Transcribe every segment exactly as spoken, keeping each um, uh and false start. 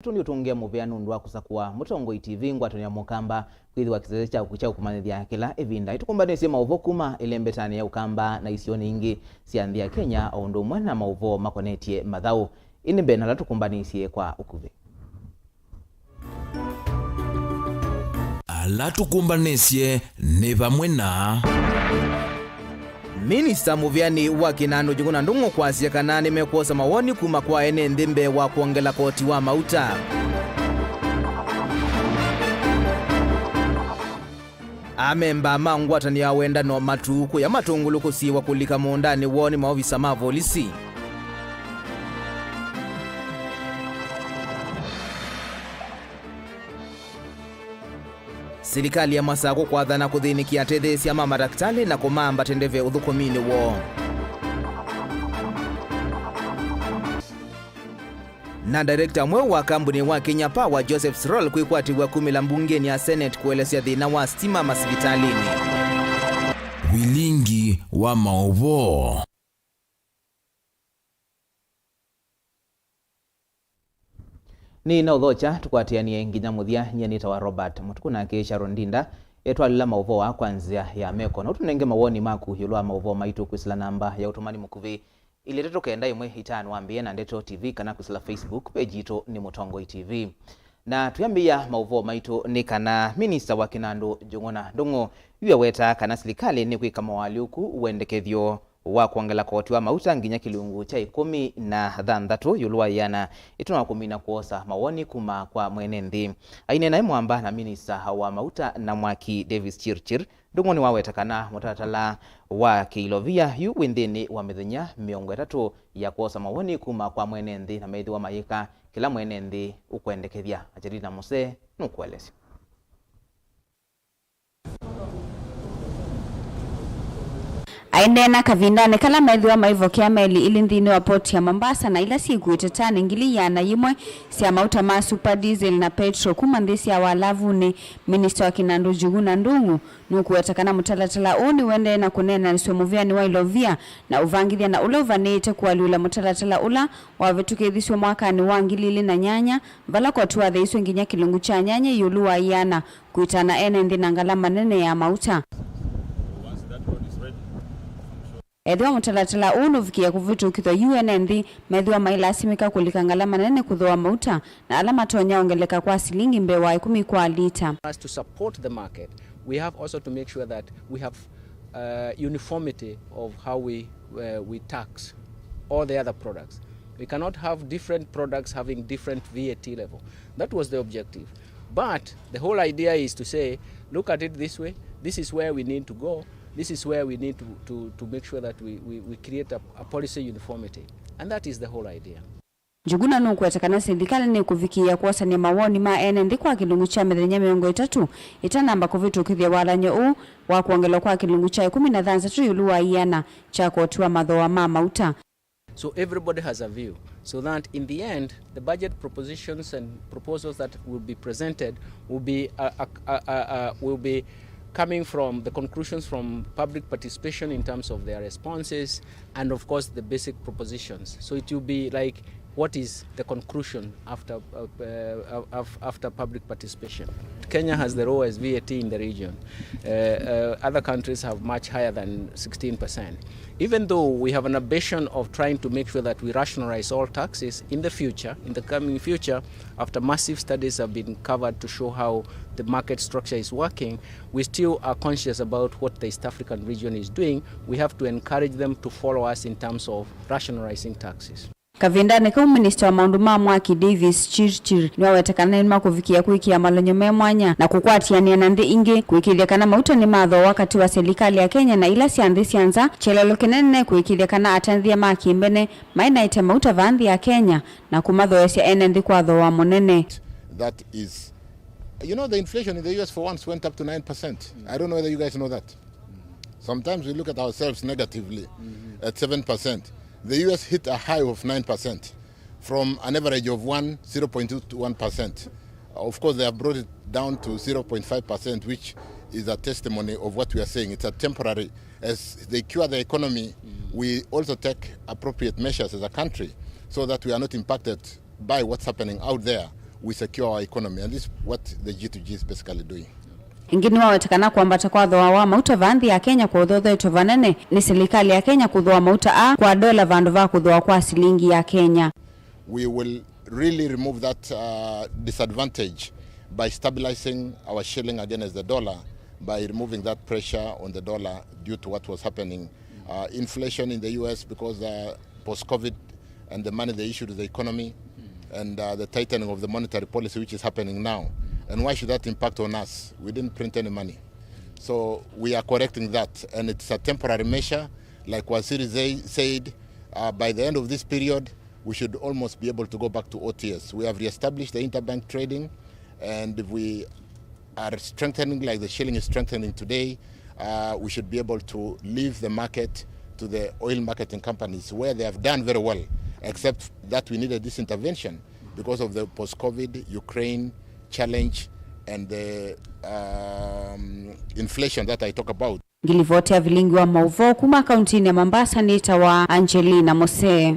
Tũndĩ ũtũngĩa mũvea nũndũ wa kũsakũa Mũtongoi T V ngwatanĩo ya Mũkamba kwĩthĩwa kĩsese kyaku kya ũkũmanyĩthya kĩla ĩvinda. Ĩtũkũmbanĩsye maũvoo kuma ĩlembetanĩ ya Ũkamba na isionĩ ingĩ sya nthĩ ya Kenya, o ũndũ ũmwe na maũvoo makonetye mathaũ. Ĩndĩ mbee na ala tũkũmbanĩsye kwa ũkuvĩ. Ala tũkũmbanĩsye nĩ vamwe na. Minista mũvĩanĩ wa kĩnandũ Njũgũna Ndũng'ũ kwasya kana nĩmekwosa mawoni kuma kwa ene nthĩ mbee wa kwongela koti wa mauta. Amemba ma ngwatanĩo ya wendano matuku ya matũngũlũ kũsiĩwa kũlika mũũndanĩ woo nĩ maovisa ma volisi. Silikalĩ ya Masakũ kwathana kũthĩnĩkĩa atetheesya ma madakĩtalĩ na kũmaambata ndeve ũthũkũminĩ woo. Na director mweũ wa kambuni wa Kenya Power, Joseph Sirol, kwĩkwatĩw'a kumĩla mbungenĩ ya Senate kũelesya thĩna wa sitima masivitalĩnĩ. Vilingi wa maũvoo. Nĩ na ũthokya tũkwatĩanĩe nginya mũthya. Nyie nĩtawa Robert Mũtuku, nake Sharon Ndinda etwalĩla maũvoo aa kwa nzĩa ya meko. Na ũtũnenge mawoni maku ĩũlũ wa maũvoo maitũ kwĩsĩla namba ya ũtũmani mũkuvĩ, ilĩ itatũ kenda ĩmwe itano ambĩe na Ndeto T V, kana kwĩsĩla Facebook page yitũ nĩ Mũtongoi T V. Na twĩambĩĩa maũvoo maitũ nĩ kana minista wa kĩnandũ Njũgũna Ndũng'ũ yu awetaa kana silikalĩ nĩkwĩka moalyũku wendekethyo wa kwongela koti wa mauta nginya kĩlungu kya ĩkũmi na thanthatũ ĩũlũ wa ĩana, ĩtina wa kũmina kwosa mawoni kuma kwa mwene nthĩ. Aineena e mwamba na minista wa mauta na mwaki Davis Chirchir, Ndũng'ũ nĩwaweta kana mũtalatala wa kĩilovia yu wĩ nthĩnĩ wa mĩthenya mĩongo ĩtatũ ya kwosa mawoni kuma kwa mwene nthĩ, na methĩwa mayĩka kĩla mwene nthĩ ũkwendekethya. Angelina Muse nũkũelesya. Aineena kavindanĩ kala methĩwa maivokea meli ilĩ nthĩnĩ wa poti ya Mombasa na ila syĩkuĩte tani ngili ĩana yĩmwe sya mauta ma super diesel na petro kuma nthĩ sya walavunĩ, minista wa kĩnandũ Njũgũna Ndũng'ũ nũkũweta kana mũtalatala ũũ nĩũendee na kũneenanĩsw'a mũvĩanĩ wa ilovia na ũvangĩthya na ũla ũvanĩĩte kũalyũla mũtalatala ũla wavĩtũkĩthisw'e mwakanĩ wa ngili ilĩ na nyanya, vala koti watheisw'e nginya kĩlungu kya nyanya ĩũlũ wa ĩana kwĩtana ene nthĩ na ngalama nene ya mauta. Ethĩwa mũtalatala ũũ nũvikĩe kũvĩtũkĩthw'a, yu ene nthĩ methĩwa mailasimĩka kũlika ngalama nene kũthooa mauta, na ala matonya ongeleka kwa silingi mbee wa ĩkũmi kwa lita. As to support the market, we have also to make sure that we have, uh, uniformity of how we, uh, we tax all the other products. We cannot have different products having different V A T level. That was the objective. But the whole idea is to say, look at it this way, this is where we need to go, this is where we need to, to, to make sure that we, we, we create a, a policy uniformity. And that is the whole idea. Njũgũna nũkũweta kana silikalĩ nĩkũvikĩĩa kwosany'a mawoni ma ene nthĩ kwa kĩlungu kya mĩthenya mĩongo ĩtatũ ĩtanamba kũvĩtũkĩthya walany'o ũũ wa kwongelwa kwa kĩlungu kya ĩkũmi na thanthatũ ĩũlũ wa ĩana kya koti wa mathooa ma mauta. So everybody has a view, so that in the end, the budget propositions and proposals that will be presented will be, uh, uh, uh, uh, uh, will be coming from the conclusions from public participation in terms of their responses and, of course, the basic propositions. So it will be like, what is the conclusion after, uh, uh, af-, after public participation? Kenya has the lowest V A T in the region. Uh, uh, other countries have much higher than sixteen percent. Even though we have an ambition of trying to make sure that we rationalize all taxes in the future, in the coming future, after massive studies have been covered to show how the market structure is working, we still are conscious about what the East African region is doing. We have to encourage them to follow us in terms of rationalizing taxes. Kavindanĩ kau, minista wa maũndũ ma mwaki Davis Chirchir nĩwaweta kana nĩmakũvikĩa kwĩkĩa malany'o me mwanya na kũkwatĩanĩa na nthĩ ingĩ kũĩkĩĩthya kana mauta nĩmathooa katĩ wa silikalĩ ya Kenya na ila sya nthĩ sya nza, kyelelo kĩnene kũĩkĩĩthya kana atandĩthya ma kĩmbene mainaĩte mauta vaa nthĩ ya Kenya na kũmathoosya ene nthĩ kwa thooa mũnene. That is, you know, the inflation in the U S for once went up to nine percent. I don't know whether you guys know that. Sometimes we look at ourselves negatively at seven percent. The U S hit a high of nine percent from an average of one, zero point two to one percent. Of course, they have brought it down to zero point five percent, which is a testimony of what we are saying. It's a temporary. As they cure the economy, we also take appropriate measures as a country so that we are not impacted by what's happening out there. We secure our economy, and this is what the G two G is basically doing. Ĩngĩ nĩwaweta kana kwambata kwa thooa wa mauta vaa nthĩ ya Kenya kũthothetwe vanene nĩ silikalĩ ya Kenya kũthooa mauta aa kwa ndola vandũ va kũthooa kwa silingi ya Kenya. We will really remove that uh, disadvantage by stabilizing our shilling against the dollar, by removing that pressure on the dollar due to what was happening. Uh, inflation in the U S because uh, post-COVID and the money they issued to the economy and uh, the tightening of the monetary policy which is happening now. And why should that impact on us? We didn't print any money. So we are correcting that, and it's a temporary measure. Like Waziri say, said, uh, by the end of this period, we should almost be able to go back to O T S. We have re-established the interbank trading, and if we are strengthening like the shilling is strengthening today, uh, we should be able to leave the market to the oil marketing companies where they have done very well, except that we needed this intervention because of the post-COVID Ukraine challenge and the um, inflation that I talk about. Ngilivoti ya vilingi wa mauvoo kuma kauntinĩ ya Mombasa nĩtawa Angelina Mose.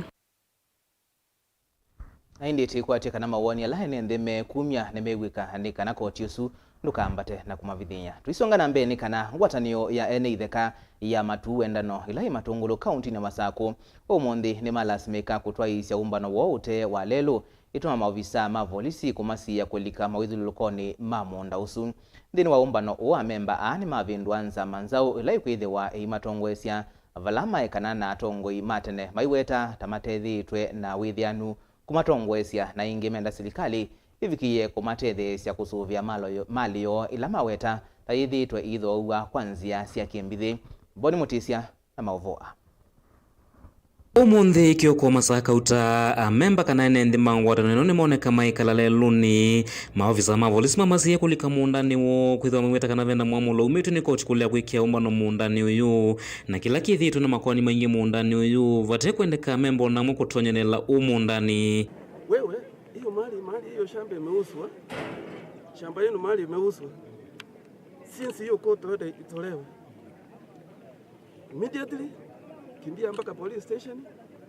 Na ĩndĩ tũikwatya kana mawoni ala ene nthĩ mekumya nĩmew'ĩka nĩ kana koti ũsu ndũkambate na kũmavithĩĩa. Tũisonga na mbee nĩ kana ngwatanĩo ya ene itheka ya Matuu Wendano ĩla yĩ Matũngũlũ kauntinĩ ya Masakũ ũmũnthĩ nĩmalasimĩka kũtwaĩĩsya ũmbano woo ũte wa lelũ, ĩtũma maovisaa ma volisi kũmasiĩĩa kũlika mawĩthyũlũlũkonĩ ma mũũnda ũsu. Nthĩnĩ wa ũmbano ũũ, amemba aa nĩmavĩndũa Nzama Nzaũ ĩla ĩkwĩthĩwa ĩimatongoesya, vala maekana na atongoi ma tene maiweta ta matetheetw'e na wĩthĩanu kũmatongoesya, na ĩngĩ menda silikalĩ ĩvikĩĩe kũmatetheesya kũsũvĩa malĩ yoo ĩla maweta ta yĩthĩĩtwe ĩithooaw'a kwa nzĩa sya kĩmbithĩ. Boni Mũtĩsya na maũvoo aa. Ũmũnthĩ kĩoko masaa kauta, amemba kana ene nthĩ ma ngwatanĩo ĩno nĩmoneka maikala lelũnĩ. Maovisa ma volisi mamasiĩe kũlika mũũndanĩ woo, kwĩthĩwa maiweta kana vena mwamũlo umĩtw'e nĩ koti kũlea kwĩkĩa ũmbano mũũndanĩ ũyũ, na kĩla kĩthĩĩtwe na makoani maingĩ mũũndanĩ ũyũ vate kwendeka amemba ona amwe kũtonyelela ũũ mũũndanĩ. Wewe, hiyo mali, mali hiyo shamba imeuzwa. Shamba yenu mali imeuzwa. Since hiyo court order itolewe, immediately kimbia mpaka police station,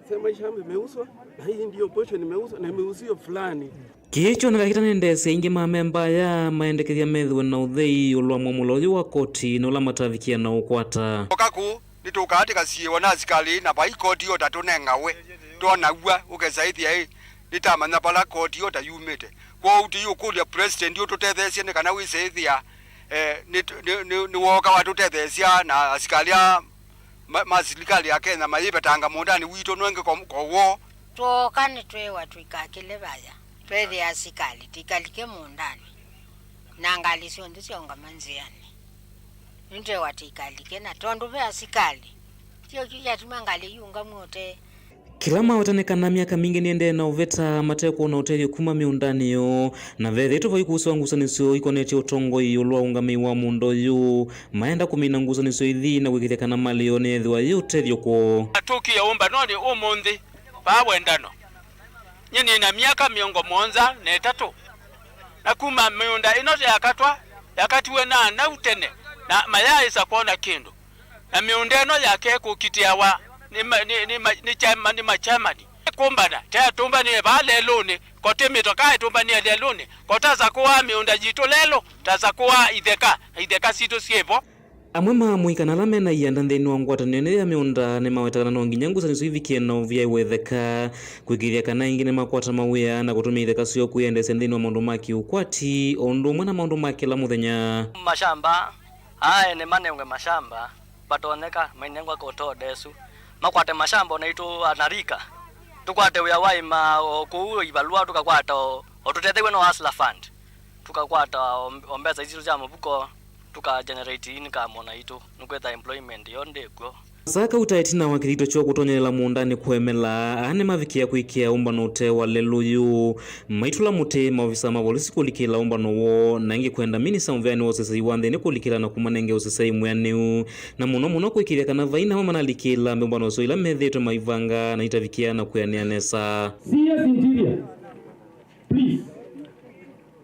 sema hii shamba imeuzwa na hii ndio portion imeuzwa na imeuzwa fulani. Kĩĩ kyoneka kĩtanendeesya aingĩ ma amemba aya maendekethya methĩwe na ũthei ĩũlũ wa mwamũlo ũyũ wa koti na ũla matavikĩa na ũkwata. Oka kũu, nĩtũkaa tĩkasiĩĩwa na asikalĩ na vai koti order tũnengawe, twonaw'a ũkesa ĩthĩa ĩ, nĩtamanya vala koti order yumĩte. Kwoou tũiũkũlya President ũtũtetheesye nĩ kana wĩse ĩthĩa, eh, nĩ, nĩ, nĩ, nĩwooka watũtetheesya na asikalĩ aa ma, ma silikalĩ ya Kenya mayĩvetanga mũũndanĩ witũ nũngĩ ko, ko woo. Twooka nĩtweewa tũikakĩle vaya, twethĩa asikalĩ tũikalike mũũndanĩ, na ngalĩ syonthe syaũngama nzĩanĩ. Nĩtweewa tũikalike, na tondũ ve asikalĩ, kyo kyu kyatuma ngalĩ iũngama ũtee. Kĩla maweta nĩ kana myaka mingĩ nĩendee na ũvĩta mate kwona ũtethyo kuma mĩũndanĩ yoo, na vethĩĩtwe vai kũswa ngusanĩsyo ikonetye ũtongoi ĩũlũ wa ũũngamĩi wa mũũnda ũyũ, maenda kũmina ngusanĩsyo ithi na kwĩkĩthya kana malĩ yoo nĩyethĩwa yĩ ũtethyo kwoo. Tũkie ũmbanonĩ ũmũnthĩ vaa Wendano. Nyie nĩ na myaka mĩongo mũonza na ĩtatũ, na kuma mĩũnda ĩno yakatwa, yakatiwe na anau tene, na mayaaĩsa kwona kĩndũ. Na mĩũnda ĩno yake ĩkũkitĩawa nĩ ma, nĩ, nĩ ma, nĩ chairman, nĩ ma chairman. Kũmbana, taya tũmbanĩe vaa lelũnĩ, koti mĩtoka ĩtũmbanĩe lelũnĩ, koti asakũaa mĩũnda yitũ lelũ, tasakũaa itheka, na itheka sitũ syĩ vo. Amwe ma amũika na ala mena ianda nthĩnĩ wa ngwatanĩo ĩno ya mĩũnda nĩmaweta kana no nginya ngusanĩsyo ivikĩe na ũvyai wa itheka, kwĩkĩĩthya kana aingĩ nĩmakwata mawĩa na kũtũmĩa itheka syoo kwĩendeesya nthĩnĩ wa maũndũ ma kĩũkwati o ũndũ ũmwe na maũndũ ma kĩla mũthenya. Mashamba, aa ene manengwe mashamba, vatonyeka mainengwa koti order ĩsu, makwate mashamba ona itũ anarika, tũkwate wĩa wa ĩma o kũu ivalũa, tũkakwata o, o tũtetheew'e no Hustler Fund, tũkakwata o, o mbesa isitũ sya mũvuko, tũka generate income ona itũ, nĩkwĩtha employment yo ndĩkw'o. Saa kauta ĩtina wa kĩthito kyoo kũtonyelela mũũndanĩ kũemela, aa nĩmavikĩa kwĩkĩa ũmbano ũte wa lelũ ũyũ. Maitũla mũtĩ maovisa ma volisi kũlikĩla ũmbano woo, na ĩngĩ kwenda minista mũvĩanĩ wa ũseseĩ wa nthĩnĩ kũlikĩla na kũmanenge ũseseĩ mwĩanĩu, na mũno mũno kwĩkĩĩthya kana vai namo manalikĩla mbembano syo ila methĩĩtwe maivanga na itavikĩa na kwĩanĩa nesa. C S Interior, please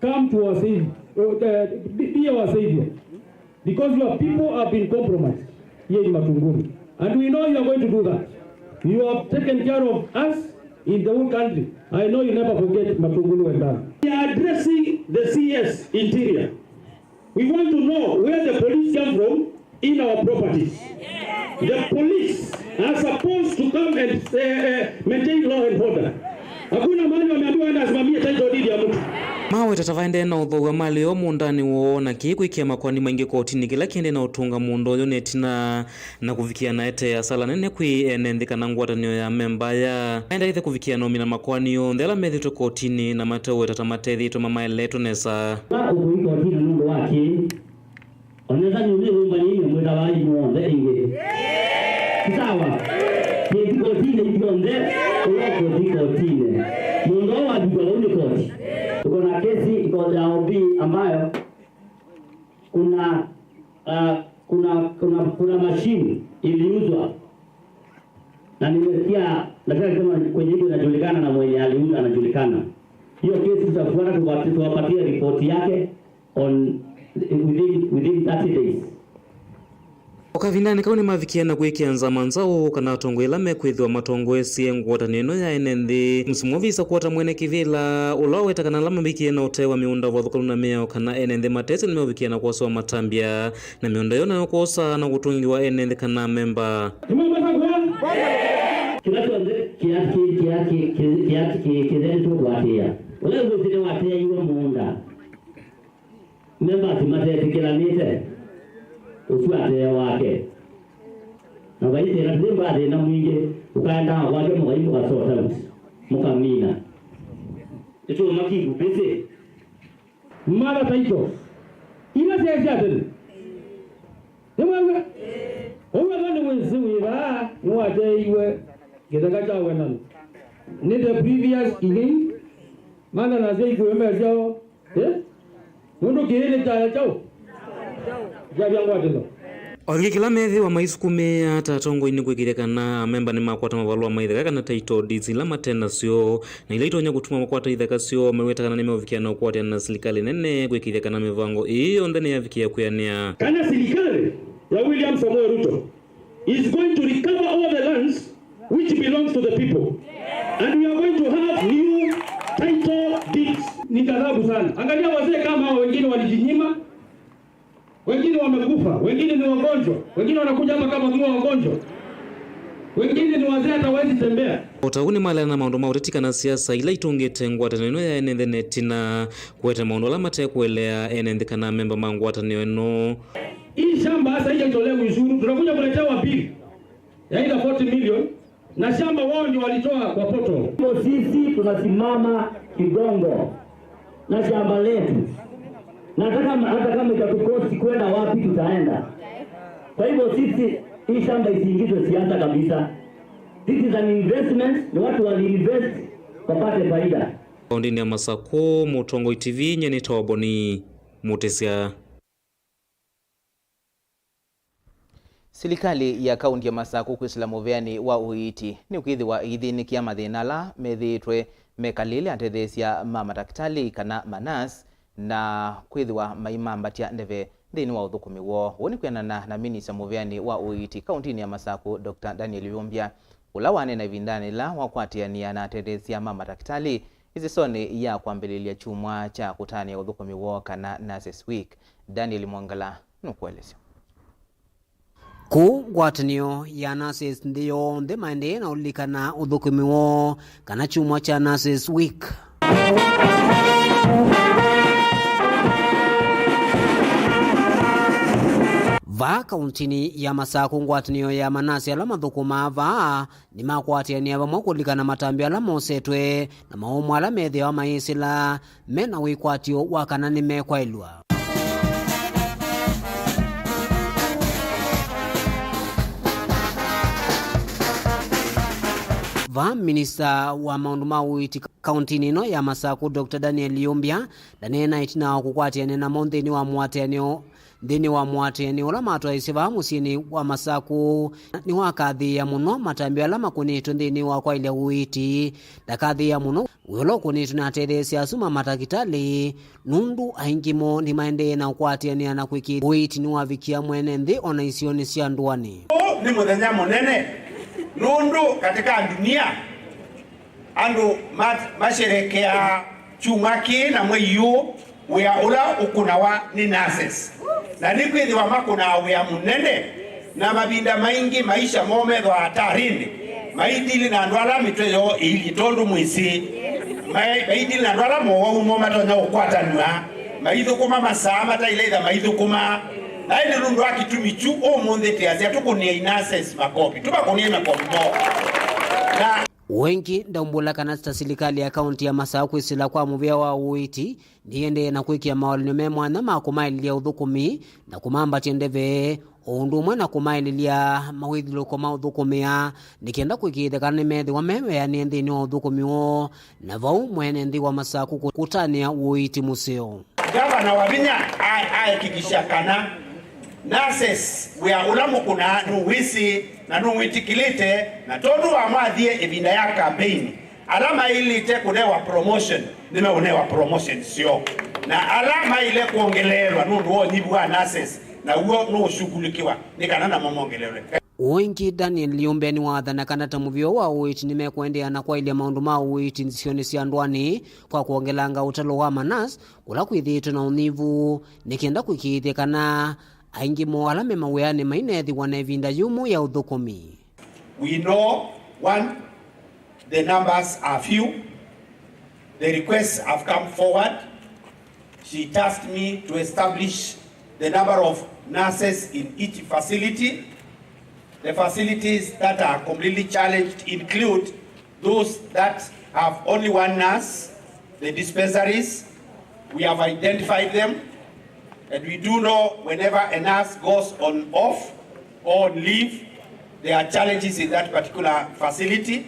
come to our savior, uh, be our savior, because your people have been compromised here in Matungulu, and we know you are going to do that. You have taken care of us in the whole country. I know you never forget Matungulu Wendano. We are addressing the C S Interior. We want to know where the police come from in our properties. The police are supposed to come and, eh, eh, maintain law and order. Hakuna mahali wameambiwa waende asimamie title deed ya mtu. Maweta ta vaendee na ũthooa malĩ o mũũndanĩ woo, na kĩĩ kwĩkĩa makoani maingĩ kotinĩ kĩla kĩendee na ũtũnga mũũnda ũyũ nĩ ĩtina na kũvikĩa na eteea sala nene kwĩ ene nthĩ kana ngwatanĩo ya amemba aya. Maendeete kũvikĩa na ũmina makoani onthe ala methĩtwe kotinĩ na mateũweta ta matethĩĩtwe mamaeletwe nesa. Ũkũi kotinĩ nũndũ wa kĩĩ? Onethani ũmĩthũmbanĩinĩ mwĩtavaa imwe onthe ĩngĩ. Sawa. Kĩti kotinĩ ithyonthe, ũla ũkũthi kotinĩ. Mũndũ ũũ wavikwa vau nĩ koti. Tuko na kesi iko ya O B ambayo kuna, ah, kuna, kuna, kuna mashine iliuzwa. Na nimesikia daktari akisema kwenye iko inajulikana na mwenye aliuza anajulikana. Hiyo kesi tutafuata, tuwapatie ripoti yake on, within, within thirty days. O kavindanĩ kau nĩmavikie na kwĩkĩa nzama nzaũ kana atongoi ala mekwĩthĩwa matongoesye ngwatanĩo ĩno ya ene nthĩ. Msimu wa visa kwota mwene kĩvĩla ũla waweta kana ala mavikie na ũtee wa mĩũnda, vathũkanu na mĩao kana ene nthĩ matesĩ nĩmeũvikia na kwosewa matambya na mĩũnda ĩyo nayo kwosa na kũtũngĩwa ene nthĩ kana memba. Kĩla kyonthe kĩthentwo kũatĩĩa ũla wĩsĩ nĩwateeiwe mũũnda. Members matetĩkĩlanĩte ũsu atee wake. Na vaithĩna tũyĩ mbathĩna mwingĩ, ũkaendaa kwake mũkai mũkasota mũkamina. Nĩtũũmakivu busy. Mother titles ila syaĩ sya tene. Nĩmwew'a? Ũu ethwa nĩwĩsĩ wĩ vaa nĩwateeiwe kĩtheka kya wenano nĩ the previous king. Mother nasya ikuĩme syao. Eh? Nũndũ kĩĩ nĩ kyaya kyaũ? Kyavya ngwatĩlo. O ĩngĩ kĩla methĩwa maisukumĩĩa ta atongoi nĩ kwĩkĩthya kana amemba nĩmakwata mavalũa ma itheka kana title deeds ila mate nasyo, na ila itonya kũtuma makwata itheka syoo, meweta kana nĩmeũvikĩa na ũkwatĩana na silikalĩ nene kwĩkĩthya kana mĩvango ĩĩ yonthe nĩyavikĩa kwĩanĩa. Kana silikalĩ ya William Samoei Ruto is going to recover all the lands which belongs to the people. And we are going to have new title deeds. Ni ghadhabu sana. Angalia wazee kama hao, wengine walijinyima, wengine wamekufa, wengine ni wagonjwa, wengine wanakuja hapa kama wakiwa wagonjwa, wengine ni wazee hata hawezi tembea. O ta ũu nĩmaleana na maũndũ ma ũteti kana siasa ila itũngĩte ngwatanĩo ĩno ya ene nthĩ na ĩtina kũete maũndũ ala matekũelea ene nthĩ kana amemba ma ngwatanĩo ĩno. Hii shamba sasa haijatolewa ushuru, tunakuja kuletewa bill ya either forty million, na shamba wao ndio walitoa kwa portal. Kwa sisi tunasimama kigongo na shamba letu, na hata kama, hata kama itatukosi kwenda wapi, tutaenda. Kwa hivyo sisi, hii shamba isiingizwe siasa kabisa. This is an investment, ni watu waliinvest wapate faida. Kaũntĩnĩ ya Masakũ, Mũtongoi T V, nyie nĩ Toboni Mũtĩsya. Silikalĩ ya kaunti ya Masakũ kwĩsĩla mũveanĩ wa ũiiti nĩkwĩthĩwa ĩithĩnĩkĩa mathĩna ala methĩĩtwe mekalĩle atetheesya ma matakĩtalĩ kana ma nurse, na kwĩthĩwa maimambatya ndeve nthĩnĩ wa ũthũkũmi woo. Ũu nĩ kwĩanana na minista mũveanĩ wa ũiiti kauntinĩ ya Masakũ, Doctor Daniel Yumbya, ũla waneena ĩvindanĩ yĩla wakwatĩanĩa na atetheesya ma matakĩtalĩ ĩsesonĩ ya kwambĩlĩlya kyumwa kya kũtanĩa ũthũkũmi woo kana Nurses Week. Daniel Mwangala nũkũelesya. Kũu ngwatanĩo ya nurses nthĩ yonthe maendee na ũlilikana ũthũkũmi woo kana kyumwa kya Nurses Week. Vaa kauntinĩ ya Masakũ, ngwatanĩo ya manasi ala mathũkũmaa vaa nĩmakwatĩanĩa vamwe kũlilikana matambya ala mosetwe na maũmwe ala methĩawa mayĩsĩla me na wĩkwatyo wa kana nĩmekwaĩlw'a. Vaa minista wa maũndũ ma ũiiti kauntinĩ ĩno ya Masakũ, Doctor Daniel Yumbya, ndaneena ĩtina wa kũkwatĩanĩa namo nthĩnĩ wa mũatĩanĩo Nthĩnĩ wa mũatĩanĩo ũla matwaĩsye vaa mũsyĩnĩ wa Masakũ, nĩwakathĩĩa mũno matambya ala makũnĩtwe nthĩnĩ wa kwaĩlya ũiiti. Ndakathĩĩa mũno wĩa ũla ũkũnĩtwe na atetheesya asu ma matakĩtalĩ, nũndũ aingĩ moo nĩmaendee na ũkwatĩanĩa na kwĩkĩĩthya ũiiti nĩwavikĩa mwene nthĩ o na isionĩ sya ndũanĩ. Ũũ nĩ mũthenya mũnene, nũndũ katika dunia andũ ma-, masherekeaa Kyumwa kĩĩ na mwei ũũ, wĩa ũla ũkũnawa nĩ nurses, na nĩkwĩthĩwa makũnaa wĩa mũnene, na mavinda maingĩ maisha moo methĩwa hatarinĩ, maidili na andũ ala mĩtwe yoo ĩilyĩ, tondũ mwĩsĩ, mai- maidili na andũ ala mowau moo matonya ũkwatanw'a, maithũkũma masaa mataĩle ĩtha maithũkũma. Na ĩndĩ nũndũ wa kĩtumi kyu, ũmũnthĩ twĩasya tũkũnĩei nurses makovi, tũmakũnĩe makovi moo. Na Ũũ ĩngĩ ndaumbũla kana ta silikalĩ ya kaunti ya Masakũ kwĩsĩla kwa mũvĩa wa ũiiti nĩyĩendee na kwĩkĩa mawalany'o me mwanya ma kũmaĩlĩlya ũthũkũmi na kũmambatya ndeve, o ũndũ ũmwe na kũmaĩlĩlya mawĩthyũlũlũko ma ũthũkũmĩa, nĩ kenda kũĩkĩĩthya kana nĩmethĩwa me wĩanĩe nthĩnĩ wa ũthũkũmi woo, na vau mwene nthĩ wa Masakũ kũ- kũtanĩa ũiiti mũseo. Ngavana Wavinya a- ahakikisha kana nurses wĩa ũla mũkũnaa nũwĩsĩ na nũwĩtĩkĩlĩte, na tondũ wamwathie ĩvinda ya campaign, ala maĩlĩte kũnewa promotion nĩmeũnewa promotion syoo, na ala maĩle kwongeleelwa nũndũ wa ũnyivu wa nurses naw'o nũũshughulikiwa nĩ kana namo mongelelwe. Ũũ ĩngĩ, Daniel Liumbe nĩwaathana kana ta mũvĩa wa ũiiti nĩmekũendeea na kwaĩlya maũndũ ma ũiiti nzisionĩ sya ndũanĩ kwa kwongelanga ũtalo wa manurse kũla kwĩthĩĩtwe na ũnyivu, nĩ kenda kũĩkĩĩthya kana aingĩ moo ala me mawĩanĩ maineethĩwa na ĩvinda yũmũ ya ũthũkũmi. We know, one, the numbers are few. The requests have come forward. She tasked me to establish the number of nurses in each facility. The facilities that are completely challenged include those that have only one nurse, the dispensaries. We have identified them, and we do know whenever a nurse goes on off or on leave, there are challenges in that particular facility,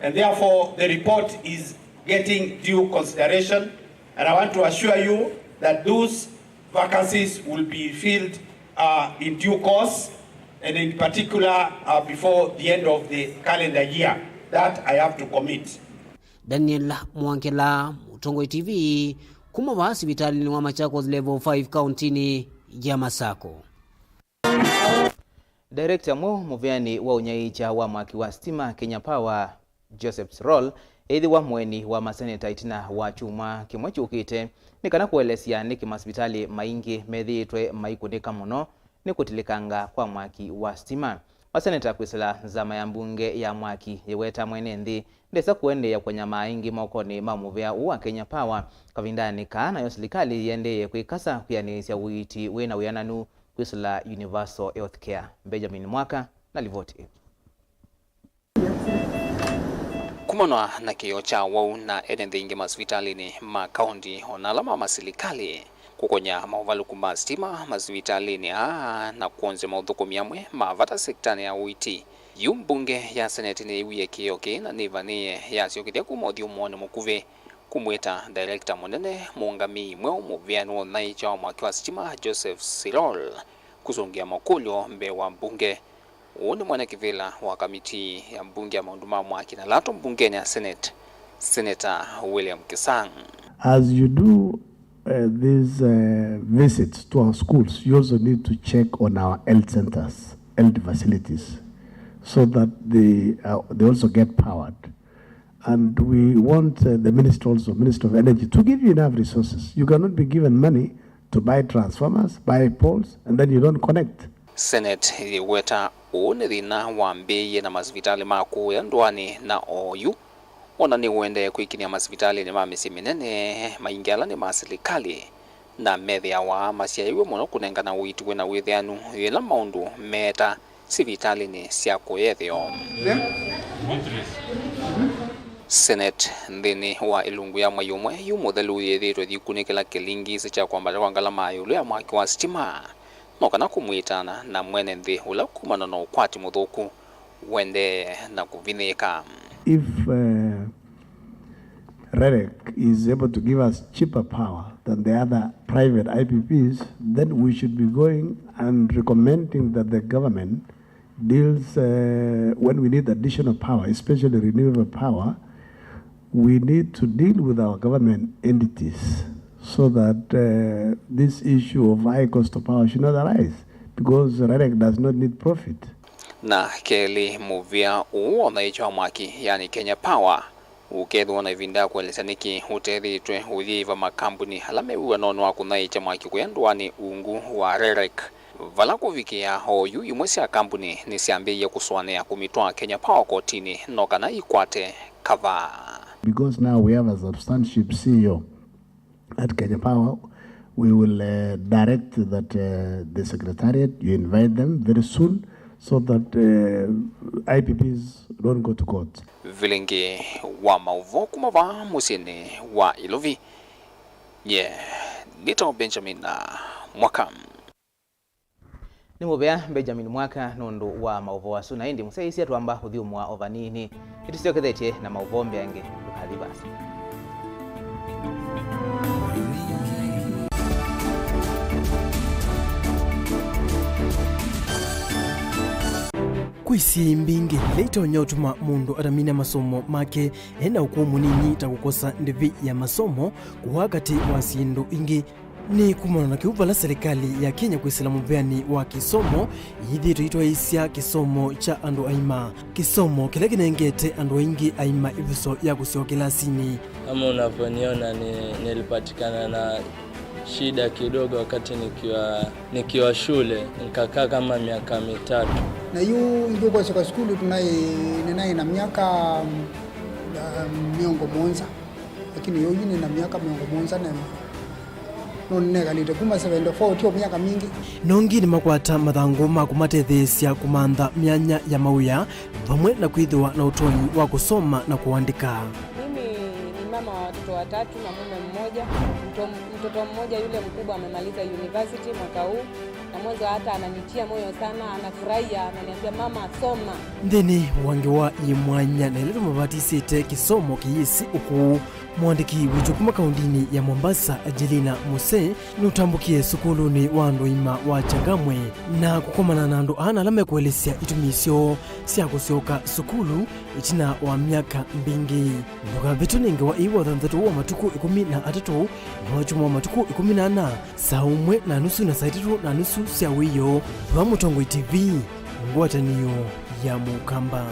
and therefore the report is getting due consideration. And I want to assure you that those vacancies will be filled, uh, in due course, and in particular, uh, before the end of the calendar year. That I have to commit. Daniel Mwangela, Mũtongoi T V, kuma vaa sivitalĩnĩ wa Machakos Level five kauntinĩ ya Masakũ. Director mweũ mũveanĩ wa ũnyaĩĩkya wa mwaki wa sitima Kenya Power, Joseph Sirol, eĩthĩwa mũeni wa maseneta ĩtina wa kyumwa kĩmwe kyũkĩte, nĩ kana kũelesya nĩkĩ masivitalĩ maingĩ methĩĩtwe maikũnĩka mũno nĩ kũtilĩkanga kwa mwaki wa sitima. Maseneta kwĩsĩla nzama ya mbunge ya mwaki yĩweta mwene nthĩ ndesa kũendeea kũnyamaa ĩngĩ mokonĩ ma mũvea ũũ wa Kenya Power kavindanĩ kaa nayo silikalĩ yĩendeee kwĩkasa kwĩanĩĩsya ũiiti wĩ na wĩananu kwĩsĩla Universal Health Care. Benjamin Mwaka na livoti ĩĩ. Kumanwa na kĩĩo kya ũwau na ene nthĩ ingĩ masivitalĩnĩ ma kaunti o na ala ma masilikalĩ, kũkony'a maũvalũku ma sitima masivitalĩnĩ aa na kwonzya maũthũkũmi amwe ma vata sekitanĩ ya ũiiti, yu mbunge ya Seneti nĩyĩwie kĩĩo kĩĩ na nĩvanĩĩe yasyokethya kuma ũthyũmũonĩ mũkuvĩ kũmwĩta director mũnene mũũngamĩi mweũ mũveanĩ wa ũnyaĩĩkya wa mwaki wa sitima Joseph Sirol kũsũngĩa makũlyo mbee wa mbunge. Ũũ nĩ mwene kĩvĩla wa kamitii ya mbunge ya maũndũ ma mwaki na lato mbungenĩ ya Senate, Senator William Kisang. As you do, uh, these, uh, visits to our schools, you also need to check on our health centers, health facilities, so that they, uh, they also get powered. And we want, uh, the minister also, Minister of Energy, to give you enough resources. You cannot be given money to buy transformers, buy poles, and then you don't connect. Senate yĩweta ũũ nĩ thĩna wambĩĩie na masivitalĩ ma kũũya ndũanĩ na oyu, ona nĩũendee kwĩkiny'a masivitalĩnĩ ma mĩsyĩ mĩnene, maingĩ ala nĩ ma silikalĩ, na methĩawa masyaĩwe mũno kũnengana ũiiti wĩ na wĩthĩanu yĩla maũndũ meeta sivitalĩnĩ sya kũya ĩtheo. Senate nthĩnĩ wa ĩlungu ya mwei ũmwe yu mũthelu yĩthĩĩtwe ĩikunĩkĩla kĩlingisi kya kwambata kwa ngalama ya ĩũlũ ya mwaki wa sitima, no kana kũmwĩtana na mwene nthĩ ũla kumana na ũkwati mũthũku ũendee na kũvinyĩĩka. If, uh, REREC is able to give us cheaper power than the other private I P Ps, then we should be going and recommending that the government deals, uh, when we need additional power, especially renewable power, we need to deal with our government entities so that, uh, this issue of high cost of power should not arise, because REREC does not need profit. Na kelĩ, mũvĩa ũũ wa ũnyaĩĩkya wa mwaki, yani Kenya Power, Ũkethĩwa na ĩvinda ya kũelesya nĩkĩ ũtethĩĩtwe ũyĩĩva makambuni ala me wĩanonĩ wa kũthaĩĩkya mwaki kũya ndũanĩ ungu wa REREC, vala kũvikĩa oyu, imwe sya kambuni nĩsyambĩĩie kũsũanĩa kũmitwaa Kenya Power kotinĩ no kana ikwate kavaa. Because now we have a substantive C E O at Kenya Power, we will, uh, direct that, uh, the secretariat, you invite them very soon so that, uh, I P Ps don't go to court. Vilingi wa maũvoo kuma vaa mũsyĩnĩ wa Ilovi, nye nĩtawa Benjamin Mwaka. Nĩ mũvea Benjamin Mwaka nũndũ wa maũvoo asu, na ĩndĩ mũsyaĩĩsya twamba ũthyũmũa o vanini. Nĩtũsyokethetye na maũvoo mbeange, ndũkathi vaasa. Kwĩ syĩĩ mbingĩ ila itonya ũtuma mũndũ atamina masomo make e na ũkũũ mũnini, ta kũkosa ndĩvi ya masomo, kũwaa katĩ wa syĩndũ ingĩ. Nĩ kumana na kĩu vala silikalĩ ya Kenya kwĩsĩla mũvĩanĩ wa kĩsomo yĩthĩĩtwe ĩtwaĩĩsya kĩsomo kya andũ aima, kĩsomo kĩla kĩnengete andũ aingĩ aima ĩvuso ya kũsyoka kĩlasinĩ. Kama unavyoniona ni, nilipatikana na shida kidogo wakati nikiwa, nikiwa shule, nikakaa kama miaka mitatu. Na yu ithuĩ kwasyoka sukulu tunaĩ, nĩnaĩ na myaka, um, mĩongo mũonza. Lakini yu nĩ na myaka mĩongo mũonza na ĩmwe. No nĩnekalĩte kuma seventy-four, tyo myaka mingĩ. Nongi nĩmakwata mathangũ ma kũmatetheesya kũmantha myanya ya mawĩa, vamwe na kwĩthĩwa na ũtonyi wa kũsoma na kũandĩka. Mimi ni mama wa watoto watatu na mume mmoja. Mto-, mtoto mmoja yule mkubwa amemaliza university mwaka huu. Na mwanzo hata ananitia moyo sana, anafurahia, ananiambia, "Mama, soma." Nthĩnĩ wa ngewa yĩ mwanya na ĩla tũmavatisĩte kĩsomo kĩyĩsĩ ũkũũ, mũandĩki witũ kuma kaũndĩnĩ ya Mombasa, Angelina Muse, nũtambũkie sukulunĩ wa andũ aima wa Changamwe na kũkomana na andũ ana ala mekũelesya itumi syoo sya kũsyoka sukulu ĩtina wa myaka mbingĩ. Ndũkavĩtwe nĩ ngewa ĩĩ wa thanthatũ wa matukũ ĩkũmi na atatũ na wa kyumwa wa matukũ ĩkũmi na ana, saa ũmwe na nusu na saa itatũ na nusu sya wĩoo, va Mũtongoi T V, ngwatanĩo ya Mũkamba.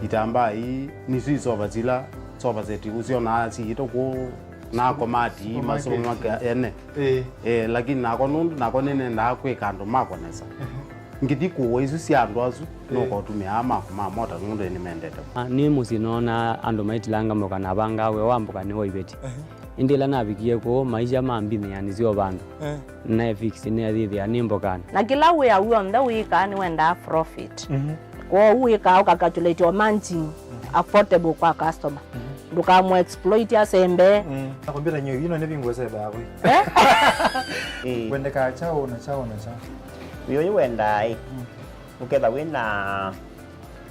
Itambaa ii nĩsyo isova sila sofa set ũsyonaa siĩtwe kũũ na komati masomo make ene. Ĩĩ. Eh, lakini nakwa nũndũ nakwa nĩnendaa kwĩka andũ makwa nesa. Ngĩthi kũũa isu sya andũ asu, nũkotũmĩaa makwa ma mota nũndũ nĩmendete. Ah, nĩ mũsyĩ noonaa andũ maitilanga mboka na vangaa wĩa wa mboka nĩ wa iveti. Ĩndĩ ĩla navikie kũũ, maisha mambinĩanĩsya o vandũ. Eh. Naefix nĩathĩthĩa nĩ mbokanĩ. Na kĩla wĩa w'onthe wĩkaa nĩwendaa profit. Mhm. Kwoou wĩkaa ũkacalculate o margin affordable kwa customer. Mhm. Ndũkamũ exploit asembe. Mm. Na kompyuta nyo ino nĩ vingo sebe yakwe. Eh? Eh. Wendekaa kyaũ na kyaũ na kyaũ? Wĩ ũyũ wendaa ĩ. Mm. Ũketha wĩ na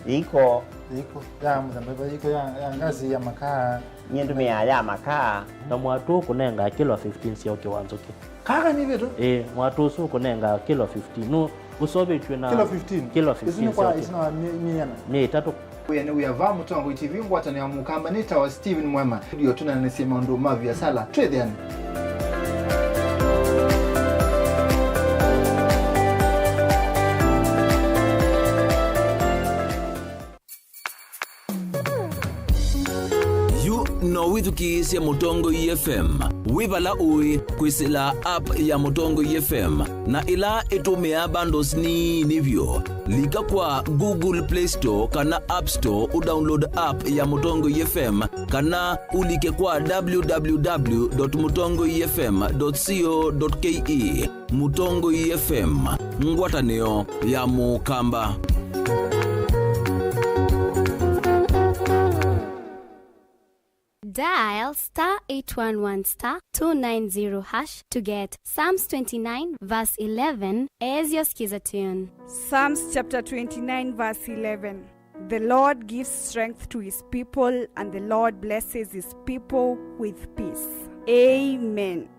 iko. Iko ya mũthemba ĩva? Iko ya, ya ngasi, ya makaa? Nyie ndũmĩaa ya makaa. Na mwatũ ũkũnenga kilo fifteen sya ũkĩ wa nzũkĩ. Kaka nĩ vĩtũ? Ĩĩ, mwatũ ũsu ũkũnenga kilo fifteen. Nũ ũsovetw'e na kilo fifteen? Kilo fifteen. Isu nĩ kwa sya ũkĩ. Isu na mĩ-, mĩana? Nĩ ĩtatũ. Wĩa nĩ wĩa va Mũtongoi T V, ngwatanĩo ya Mũkamba, nĩtawa Steven Mwema. Ndio tũnanĩsye maũndũ ma viasala. Twĩthĩane. Yu no wĩthukĩĩsye Mũtongoi F M wĩ vala ũĩ kwĩsĩla app ya Mũtongoi F M, na ĩla ĩtũmĩaa bundles nini vyũ. Lika kwa Google Play Store kana App Store ũdownload app ya Mũtongoi F M, kana ũlike kwa w w w dot mũtongoi f m dot co dot k e. Mũtongoi F M, ngwatanĩo ya Mũkamba. Dial star eight one one star two nine zero hash to get Psalms twenty-nine verse eleven as your Skiza tune. Psalms chapter twenty-nine verse eleven. The Lord gives strength to his people, and the Lord blesses his people with peace. Amen.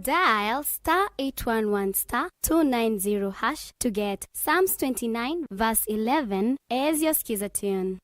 Dial star eight one one star two nine zero hash to get Psalms twenty-nine verse eleven as your Skiza tune.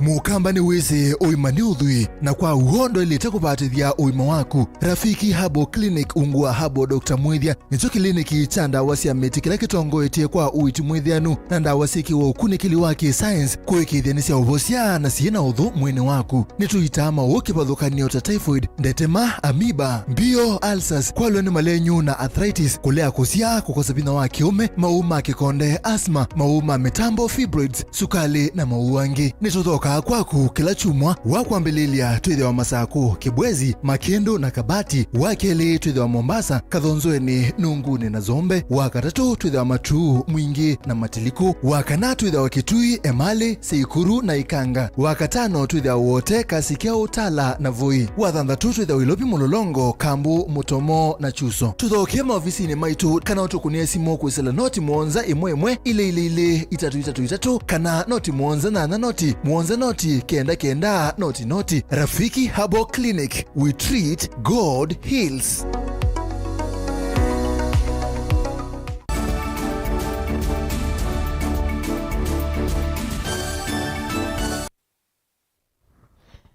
Mũkamba nĩwĩsĩ ũima nĩ ũthwii, na kwa w'o ndwaĩlĩte kũvatĩthya ũima waku. Rafiki Herbal Clinic ungu wa Herbal Doctor Mwĩthya nĩkyo kĩliniki kya ndawa sya mĩtĩ kĩla kĩtongoetye kwa ũiiti mwĩthĩanu na ndawa syĩkĩwe ũkunĩkĩli wa kĩ-science kũĩkĩĩthya nĩsyaũvosya na syĩ na ũthũ mwĩĩnĩ waku. Nĩtũitaa maũũ kĩvathũkany'o ta typhoid, ndetema, amoeba, mbio, ulcers, kwalwa nĩ malenyu na arthritis, kũlea kũsyaa, kũkosa vinya wa kĩũme, maũũ ma kĩkonde, asthma, maũũ ma mĩtambo, fibroids, sukalĩ, na maũũ angĩ. Nĩtũthokaa kwaku kĩla kyumwa. Wa kwambĩlĩlya twĩthĩwa Masakũ, Kĩbwezi, Makĩndũ, na Kabati. Wa kelĩ twĩthĩwa Mombasa, Kathonzweni, Nungunĩ, na Zombe. Wa katatũ twĩthĩwa Matuu, Mwingĩ, na Matiliku. Wa kana twĩthĩwa Kitui, Emali, Seikuru, na Ikanga. Wa katano twĩthĩwa Wote, Kasikeo, Tala, na Voi. Wa thanthatũ twĩthĩwa Ilovi, Mũlolongo, Kambu, Mũtomo, na Chuso. Tũthokee maovisinĩ maitũ kana ũtũkũnĩe simũ kwĩsĩla noti mũonza ĩmwe ĩmwe ilĩ ilĩ ilĩ itatũ itatũ itatũ kana noti mũonza nyanya noti mũonza noti kenda kenda noti noti. Rafiki Herbal Clinic, we treat, God heals.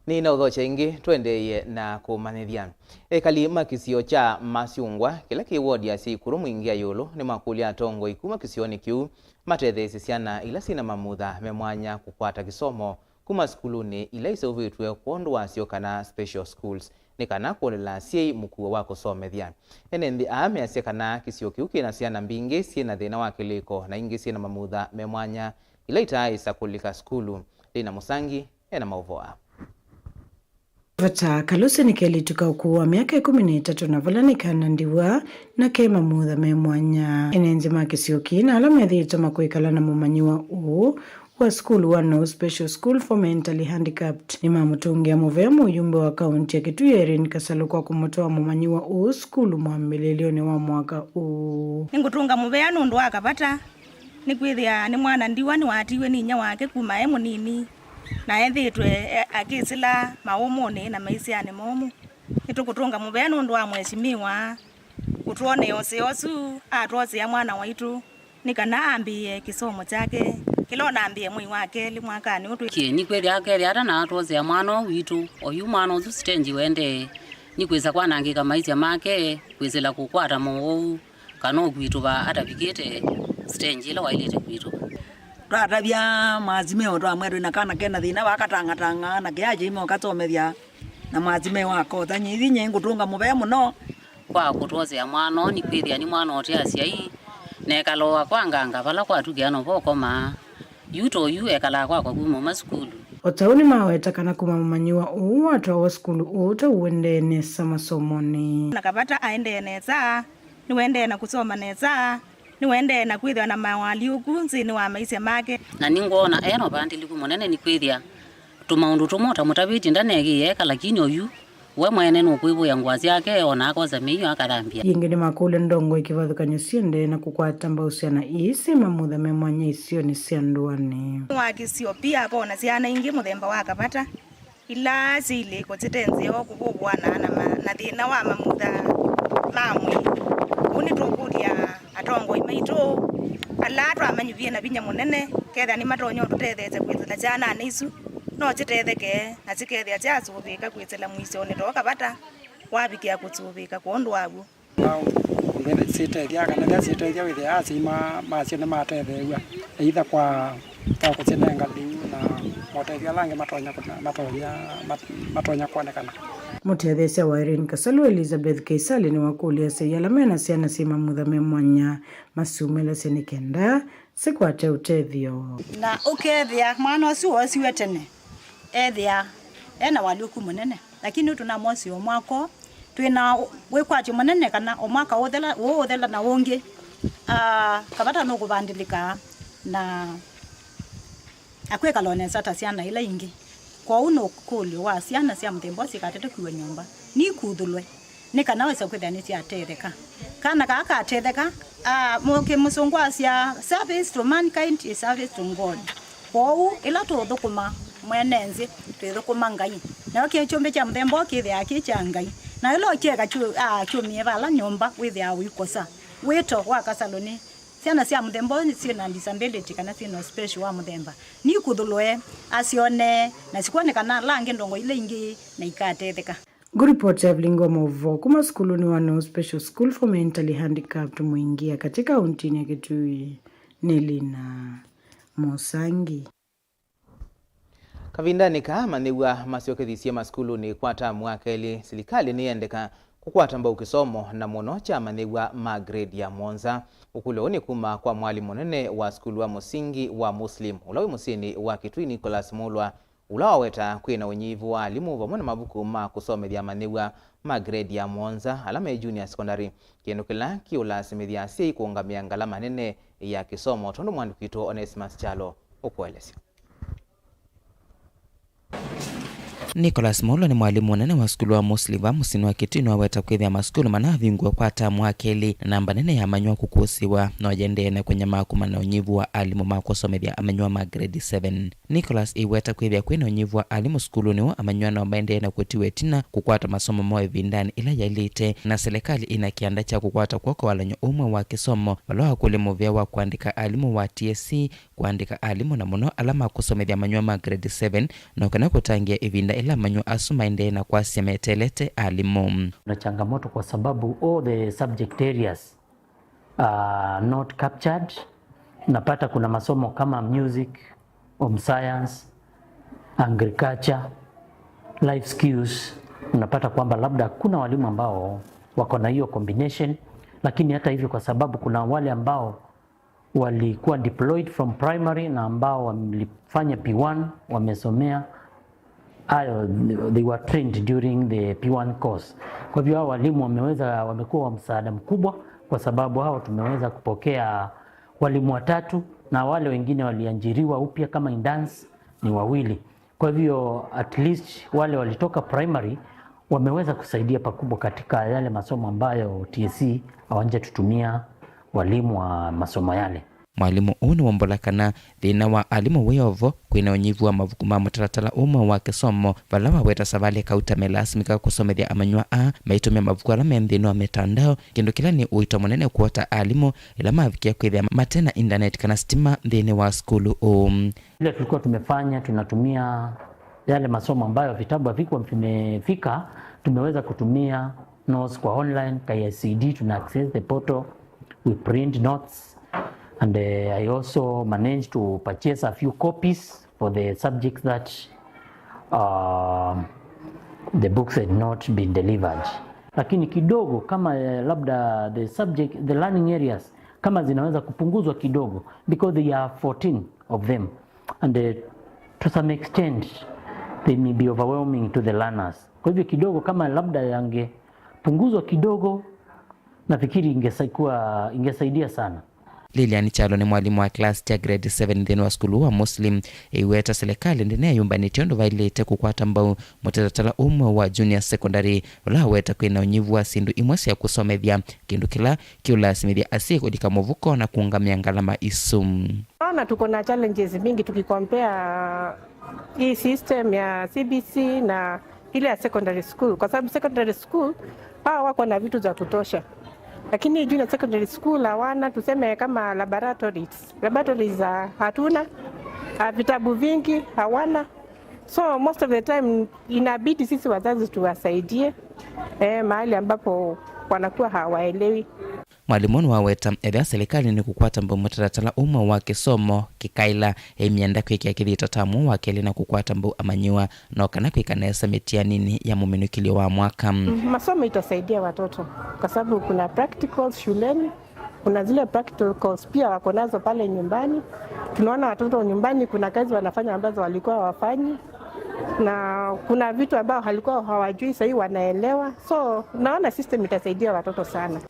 Nĩnaũthokya ĩngĩ, tũendeeye na kũmanyĩthya. Ekali ma kĩsio kya Masyũngwa, kĩla kĩ wodi ya Seikuru Mwingĩ ya ĩũlũ, nĩmakũlya atongoi kuma kĩsionĩ kĩu matetheesye syana ila syĩ na mamutha me mwanya kũkwata kĩsomo kuma sukulunĩ ila iseũvĩtw'e kwondũ wasyo kana special schools, nĩ kana kũonela asyai mũkuo wa kũsomethya. Ene nthĩ aa measya kana kĩsio kĩu kĩ na syana mbingĩ syĩ na thĩna wa kĩlĩko na ingĩ syĩ na mamutha me mwanya ila itaaĩsa kũlika sukulu. Lina Mũsangi e na maũvoo aa. Vata Kalusi nĩ kelĩtu ka ũkũũ wa myaka ĩkũmi na ĩtatũ na vala nĩ kana ndiwa na ke mamutha me mwanya. Ene nthĩ ma kĩsio kĩĩ na ala methĩĩtwe makwĩkala na mũmanyĩwa ũũ wa sukulu wa No Special School for Mentally Handicapped nĩmamũtũngĩa mũvea mũyumbe wa kaunti ya Kitui Irene Kasalu kwa kũmũtwaa mũmanyĩwa ũũ sukulu mwambĩlĩlyonĩ wa mwaka ũũ. Nĩngũtũnga mũvea nũndũ wa Kavata, nĩkwĩthĩa nĩ mwana ndiwa, nĩwatiiwe nĩ inyia wake kuma e mũnini, na ethĩĩtwe e-, akĩsĩla maũmũnĩ na maisyanĩ momũ. Nĩtũkũtũnga mũvea nũndũ wa Mheshimiwa kũtwonea ũseo ũsu, atwosea mwana waitũ nĩ kana ambĩĩe kĩsomo kyake kĩla ũnambĩĩe mwei wa kelĩ mwakanĩ ũũ twĩ. Kĩ, nĩkwĩthĩa akethĩa ata na atwosea mwana ũũ witũ, oyu mwana ũsu sitenji wendee, nĩkwĩsa kwanangĩka maisya make, kwĩsĩla kũkwata mowau, kana ũkwitũva atavikĩte sitenji ĩla waĩlĩte kwitũva. Twatavya Masimeo, twamwĩa twĩ na kana kena thĩna, vakatang'atang'aa na kĩaa kĩima ũkasomethya, na Masimeo akotha. Nyie ithi nyie ngũtũnga mũvea mũno kwa kũtwosea mwana ũũ, nĩkwĩthĩa nĩ mwana ũte asyai, na ekaloa kwa nganga vala kwatukĩa novo ũkomaa. Yu to yu ekalaa kwakwa kuma uma sukulu. O ta ũu nĩmaweta kana kuma mũmanyĩwa ũũ watwawa sukulu ũũ ta ũendee nesa masomonĩ. Na Kavata aendee nesa, nĩwaendee na kũsoma nesa, nĩwaendee na kwĩthĩwa na mawalyũku nthĩnĩ wa maisha make. Na nĩngwona e na ũvandĩlĩku mũnene nĩkwĩthĩa tũmaũndũ tũmwe ũtamũtavĩtye ndanekĩie eka, lakini oyu we mwene nũkwĩvũĩa ngũa syake, o na akosa mĩio akathambya. Yĩngĩ nĩmakũlya ndongoi kĩvathũkany'o siendee na kũkwata mbau syana ii syĩ mamutha me mwanya isionĩ sya ndũanĩ. Wa kĩsio pia akona syana ingĩ mũthemba wa Kavata, ila syĩ ilĩko syĩte nzeo kũvũvũana na ma-, na thĩna wa mamutha ma mwĩĩ. Ũu nĩtũkũlya atongoi maitũ ala twamanyuvie na vinya mũnene, kethĩa nĩmatonya ũtũtetheesya kwĩsĩla syananĩ isu no syĩtetheke na syĩkethĩa syasũvĩĩka kwĩsĩla mũisyonĩ too Kavata wavikĩa kũsũvĩĩka kwondũ wa w'o. Syĩtethya kana ĩla syĩtethya wĩthĩa asyai ma-, masyo nĩmatetheew'a either kwa, kwa kũsyĩnenga lĩu na motethyo ala angĩ matonya kũna-, matonya, mat-, matonya kwonekana. Mũtetheesya wa Irene Kasalu, Elizabeth Keisali, nĩwakũlya asyai ala me na syana syĩ mamutha me mwanya masyumĩlasye nĩ kenda sikwate ũtethyo. Na ũkethĩa mwana ũsu woosiwe tene, ethĩa e na walyũku mũnene, lakini ũtũnamwosie o mwaka ũũ, twĩ na wĩkwatyo mũnene kana o mwaka ũthela, ũũ ũthela na ũngĩ, ah, Kavata nũkũvandĩlĩka na akwĩkala o nesa ta syana ila ingĩ. Kwoou nĩ ũkũlyo wa syana sya mũthemba ũsu ikatatũkiwe nyũmba, nikuthũlwe, nĩ kana wesa kwĩthĩa nĩsyatetheka. Kana kaa katetheka, ah, mũkĩ mũsũngũ asya, "Service to mankind is service to God." Kwoou, ĩla tũũthũkũma mwene nthĩ, twĩthũkũma Ngai. Nayo kĩ kyũmbe kya mũthemba ũũ kĩthĩaa kĩ kya Ngai. Na ĩla ũkyeka kyu-, ah, kyũmĩe vala nyũmba, wĩthĩaa ũikosa. Wĩto wa Kasalũ nĩ Syana sya mũthemba ũyũ syĩ na disability kana syĩ na special wa mũthemba, nikũthũlũe asyone na sikwonekana ala angĩ ndongo ila ingĩ na ikatetheka. Ngũripoti ya Vilingi wa Maũvoo kuma sukulunĩ wa No Special School for Mentally Handicapped Mwingi ya katĩ kauntinĩ ya Kitui nĩ Lina Mũsangi. Kavindanĩ kaa amanyĩw'a masyokethisye masukulunĩ kwa tamu wa kelĩ, silikalĩ nĩyendeka kũkwata mbau kĩsomo, na mũno kya amanyĩw'a ma grade ya mũonza. Ũkũlyo ũũ nĩ kuma kwa mwalimũ mũnene wa sukulu wa mũsingi wa Muslim, ũla wĩ mũsyĩnĩ wa Kitui, Nicholas Mulwa, ũla waweta kwĩ na ũnyivu wa alimũ vamwe na mavuku ma kũsomethya amanyĩw'a ma grade ya mũonza ala me junior secondary, kĩndũ kĩla kĩũlasimĩthya asyai kũũngamĩa ngalama nene ya kĩsomo, tondũ mwandĩki witũ Onesmus Kyalo ũkũelesya. Nicholas Mulwa nĩ mwalimũ mũnene wa sukulu wa Muslim va mũsyĩnĩ wa Kitui, nĩwaweta kwĩthĩa masukulu manavingũe kwa tamu wa kelĩ na namba nene ya amanyĩw'a kũkũsĩwa no yendee na kũnyamaa kumana na ũnyivu wa alimũ ma kũsomethya amanyĩw'a ma grade seven. Nicholas ĩweta kwĩthĩa kwĩ na ũnyivu wa alimũ sukulunĩ ũũ, amanyĩw'a no maendee na kũtiwa ĩtina kũkwata masomo moo ĩvindanĩ ĩla yaĩlĩte, na silikalĩ ĩna kĩanda kya kũkwata kw'oko walany'o ũmwe wa kĩsomo vala wakũlya mũvea wa kũandĩka alimũ wa T S C, kũandĩka alimũ na mũno ala makũsomethya amanyĩw'a ma grade seven, no kana kũtangĩĩa ĩvinda ĩla amanyĩw'a asu maendee na kwasya meteelete alimũ. Kuna changamoto kwa sababu all the subject areas are not captured. Unapata kuna masomo kama music, home science, agriculture, life skills. Unapata kwamba labda kuna walimu ambao wako na hiyo combination, lakini hata hivyo, kwa sababu kuna wale ambao walikuwa deployed from primary na ambao walifanya P one, wamesomea hayo, they were trained during the P one course. Kwa hivyo hao walimu wameweza, wamekuwa wa msaada mkubwa, kwa sababu hao tumeweza kupokea walimu watatu, na wale wengine waliajiriwa upya kama interns ni wawili. Kwa hivyo at least wale walitoka primary wameweza kusaidia pakubwa katika yale masomo ambayo T S C hawajatutumia walimu wa masomo yale. Mwalimũ ũũ nĩwombola kana thĩna wa alimũ wĩ o vo, kwĩ na ũnyivu wa mavuku ma mũtalatala ũmwe wa kĩsomo, vala waweta savalĩ kauta melasimĩka kũsomethya amanyĩw'a aa maitũmĩa mavuku ala me nthĩnĩ wa mĩtandao, kĩndũ kĩla nĩ ũito mũnene kwota alimũ ĩla mavikĩa kwĩthĩa mate na indaneti kana sitima nthĩnĩ wa sukulu ũũ. Vile tulikuwa tumefanya, tunatumia yale masomo ambayo vitabu havikuwa vimefika, tumeweza kutumia notes kwa online, K I C D, tuna access the portal, we print notes, and, eh, I also managed to purchase a few copies for the subjects that, uh, the books had not been delivered. Lakini kidogo kama, eh, labda the subject, the learning areas, kama zinaweza kupunguzwa kidogo, because they are fourteen of them, and, eh, to some extent they may be overwhelming to the learners. Kwa hivyo kidogo kama labda yangepunguzwa kidogo, nafikiri ingesaikuwa, ingesaidia sana. Lilian Kyalo nĩ mwalimũ wa class kya grade seven nthĩnĩ wa sukulu wa Muslim. Ĩweta silikalĩ ndĩneyũmbanĩtye ũndũ vaĩlĩte kũkwata mbau mũtalatala ũmwe wa junior secondary, ũla waweta kwĩ na ũnyivu wa syĩndũ imwe sya kũsomethya, kĩndũ kĩla kĩũlasimĩthya asyai kũlika mũvuko na kũũngamĩa ngalama isu. Naona tuko na challenges mingi tukicompare hii system ya C B C na ile ya secondary school, kwa sababu secondary school hawa wako na vitu za kutosha, lakini junior secondary school hawana, tuseme kama laboratories, laboratories, ah, hatuna, ah, vitabu vingi hawana, so most of the time inabidi sisi wazazi tuwasaidie, eh, mahali ambapo wanakuwa hawaelewi. Mwalimũ nĩwaweta ethĩwa silikalĩ nĩkũkwata mbau mũtalatala ũmwe wa kĩsomo kĩkaĩla, ĩmyenda kwĩkĩa kĩthito tamu wa kelĩ na kũkwata mbau amanyĩw'a, no kana kwĩka nesa mĩtianinĩ ya mũminũkĩlyo wa mwaka. Mm, masomo itasaidia watoto kwa sababu kuna practicals shuleni, kuna zile practicals pia wako nazo pale nyumbani. Tunaona watoto nyumbani kuna kazi wanafanya ambazo walikuwa hawafanyi, na kuna vitu ambao walikuwa hawajui, sahii wanaelewa. So naona system itasaidia watoto sana.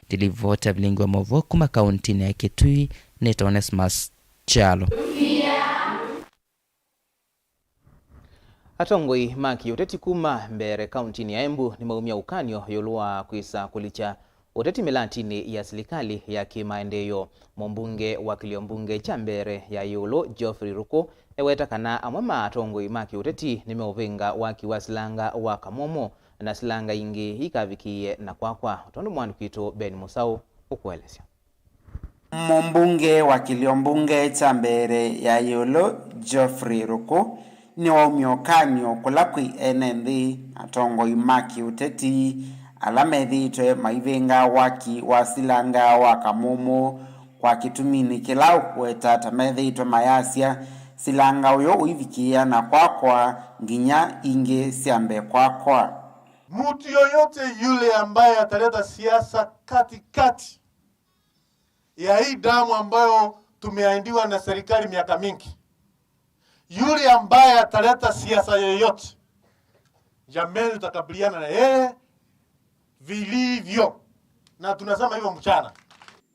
Ndilivota Vilingi wa Maũvoo kuma kauntinĩ ya Kitui, nĩtawa Onesmus Kyalo. Atongoi ma kĩũteti kuma Mbeere kauntinĩ ya Embu nĩmaumya ũkany'o ĩũlũ wa kwĩsa kũlikya ũteti mĩlatinĩ ya silikalĩ ya kĩmaendeeo. Mũmbunge wa kĩlio mbunge kya Mbeere ya ĩũlũ, Geoffrey Ruku, eweta kana amwe ma atongoi ma kĩũteti nĩmeũvĩnga waki wa silanga wa Kamomo na silanga ingĩ ikavikĩie na kwakwa, o tondũ mwandĩki witũ Ben Mũsaũ ũkũelesya. Mũmbunge wa kĩlio mbunge kya mbere ya ĩũlũ, Geoffrey Ruku, nĩwaumya ũkany'o kũla kwĩ ene nthĩ, atongoi ma kĩũteti, ala methĩĩtwe maivĩnga waki wa silanga wa Kamũmũ kwa kĩtuminĩ kĩla ũkũweta ta methĩĩtwe mayasya, silanga ũyũ ũivikĩĩa na kwakwa nginya ingĩ syambe kwakwa. Mtu yoyote yule ambaye ataleta siasa katikati ya hii damu ambayo tumeahidiwa na serikali miaka mingi, yule ambaye ataleta siasa yoyote, jameni, tutakabiliana na yeye vilivyo, na tunasema hivyo mchana.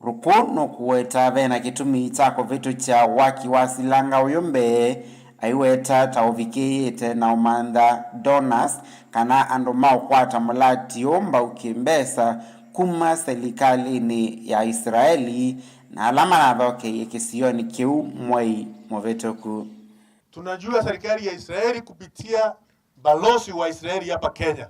Ruku nũkũweta vena kĩtumi kya kũvĩtũkya waki wa silanga ũyũ mbee, aiweta ta ũvikĩĩte na ũmantha donors, kana andũ ma ũkwata mũlati ũũ mbau kĩ mbesa kuma silikalĩnĩ ya Israeli na ala manathokeie kĩsionĩ kĩu mwei mũvĩtũku. Tunajua serikali ya Israeli kupitia balozi wa Israeli hapa Kenya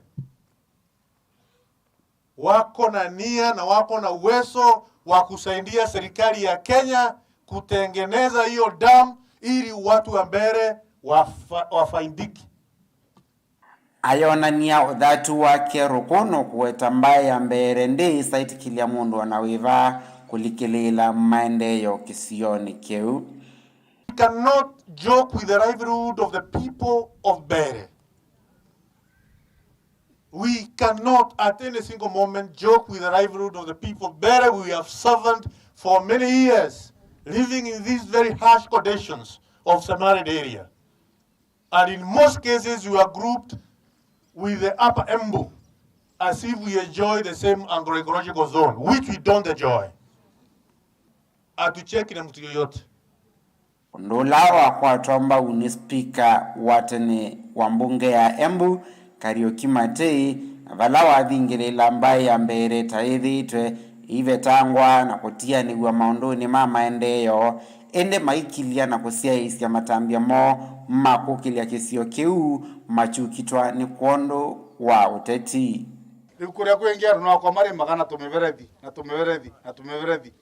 wako na nia na wako na uwezo wa kusaidia serikali ya Kenya kutengeneza hiyo dam ili watu wa Mbeere wafa-, wafaidike. Ayonany'a ũthatu wake Ruku nũkũweta mbaĩ ya Mbeere ndĩĩsaĩtĩkĩlya mũndũ o na wĩva kũlikĩlĩĩla maendeeo kĩsionĩ kĩu. We cannot joke with the livelihood of the people of Mbeere. We cannot at any single moment joke with the livelihood of the people of Mbeere. We have suffered for many years living in these very harsh conditions of semi-arid area. And in most cases, we are grouped with the upper Embu, as if we enjoy the same agroecological zone, which we don't enjoy. Hatucheki na mtu yoyote. Ũndũ ũla wakwatwa mbau nĩ spika wa tene wa mbunge ya Embu, Kariuki Matei, na vala wathingĩlĩĩla mbaĩ ya Mbeere ta ĩthĩĩtwe ĩivetangwa na kũtianĩw'a maũndũnĩ ma maendeeo, ĩndĩ maikilya na kũsyaĩĩsya matambya moo ma kũkĩlya kĩsio kĩu makyukitwa nĩ kwondũ wa ũteti. Rĩu kũrĩa kwĩngĩ andũ no akomba marĩmaga na tũmĩverethi, na tũmĩverethi, na tũmĩverethi.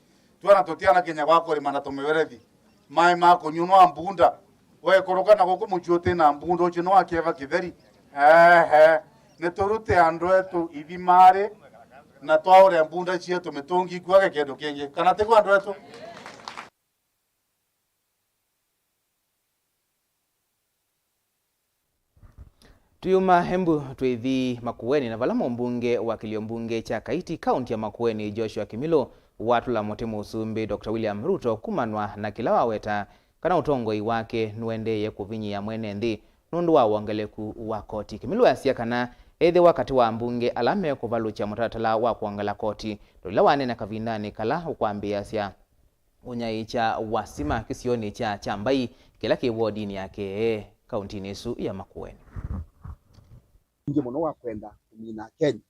Twana tũtiana Kenya kwa kũrĩma na tũmĩverethi. Maĩ ma kũnyunwa mbunda. Waikũrũka na gũkũ mũkyũ ũtĩ na mbunda, ũkyũ nĩwakĩeva kĩtheri. Ehe. Nĩtũrute andũ etũ ithimarĩ, na twaũre mbunda syetũ mĩtũngi, ikuage kĩndũ kĩngĩ. Kana tĩkw'o andũ etũ? Tũyuma Embu twĩthi Makueni, na vala mũmbunge wa kĩlio mbunge kya Kaiti, kaunti ya Makueni, Joshua Kimilu, watũla mũtĩ mũsumbĩ Doctor William Ruto kumanwa na kĩla waweta kana ũtongoi wake nũendeeye kũvinyĩĩa mwene nthĩ nũndũ wa wongeleku wa koti. Kimilu asya kana ethĩwa katĩ wa ambunge ala mekũvalũkya mũtalatala wa kwongela koti, ĩla waneena kavindanĩ kala ũkwambĩĩasya ũnyaĩĩkya wa sima kĩsionĩ kya Kyambai kĩla kĩ wodinĩ ya Keee, kauntinĩ ĩsu ya Makueni. Ingĩ mũno wa kwenda kũmina Kenya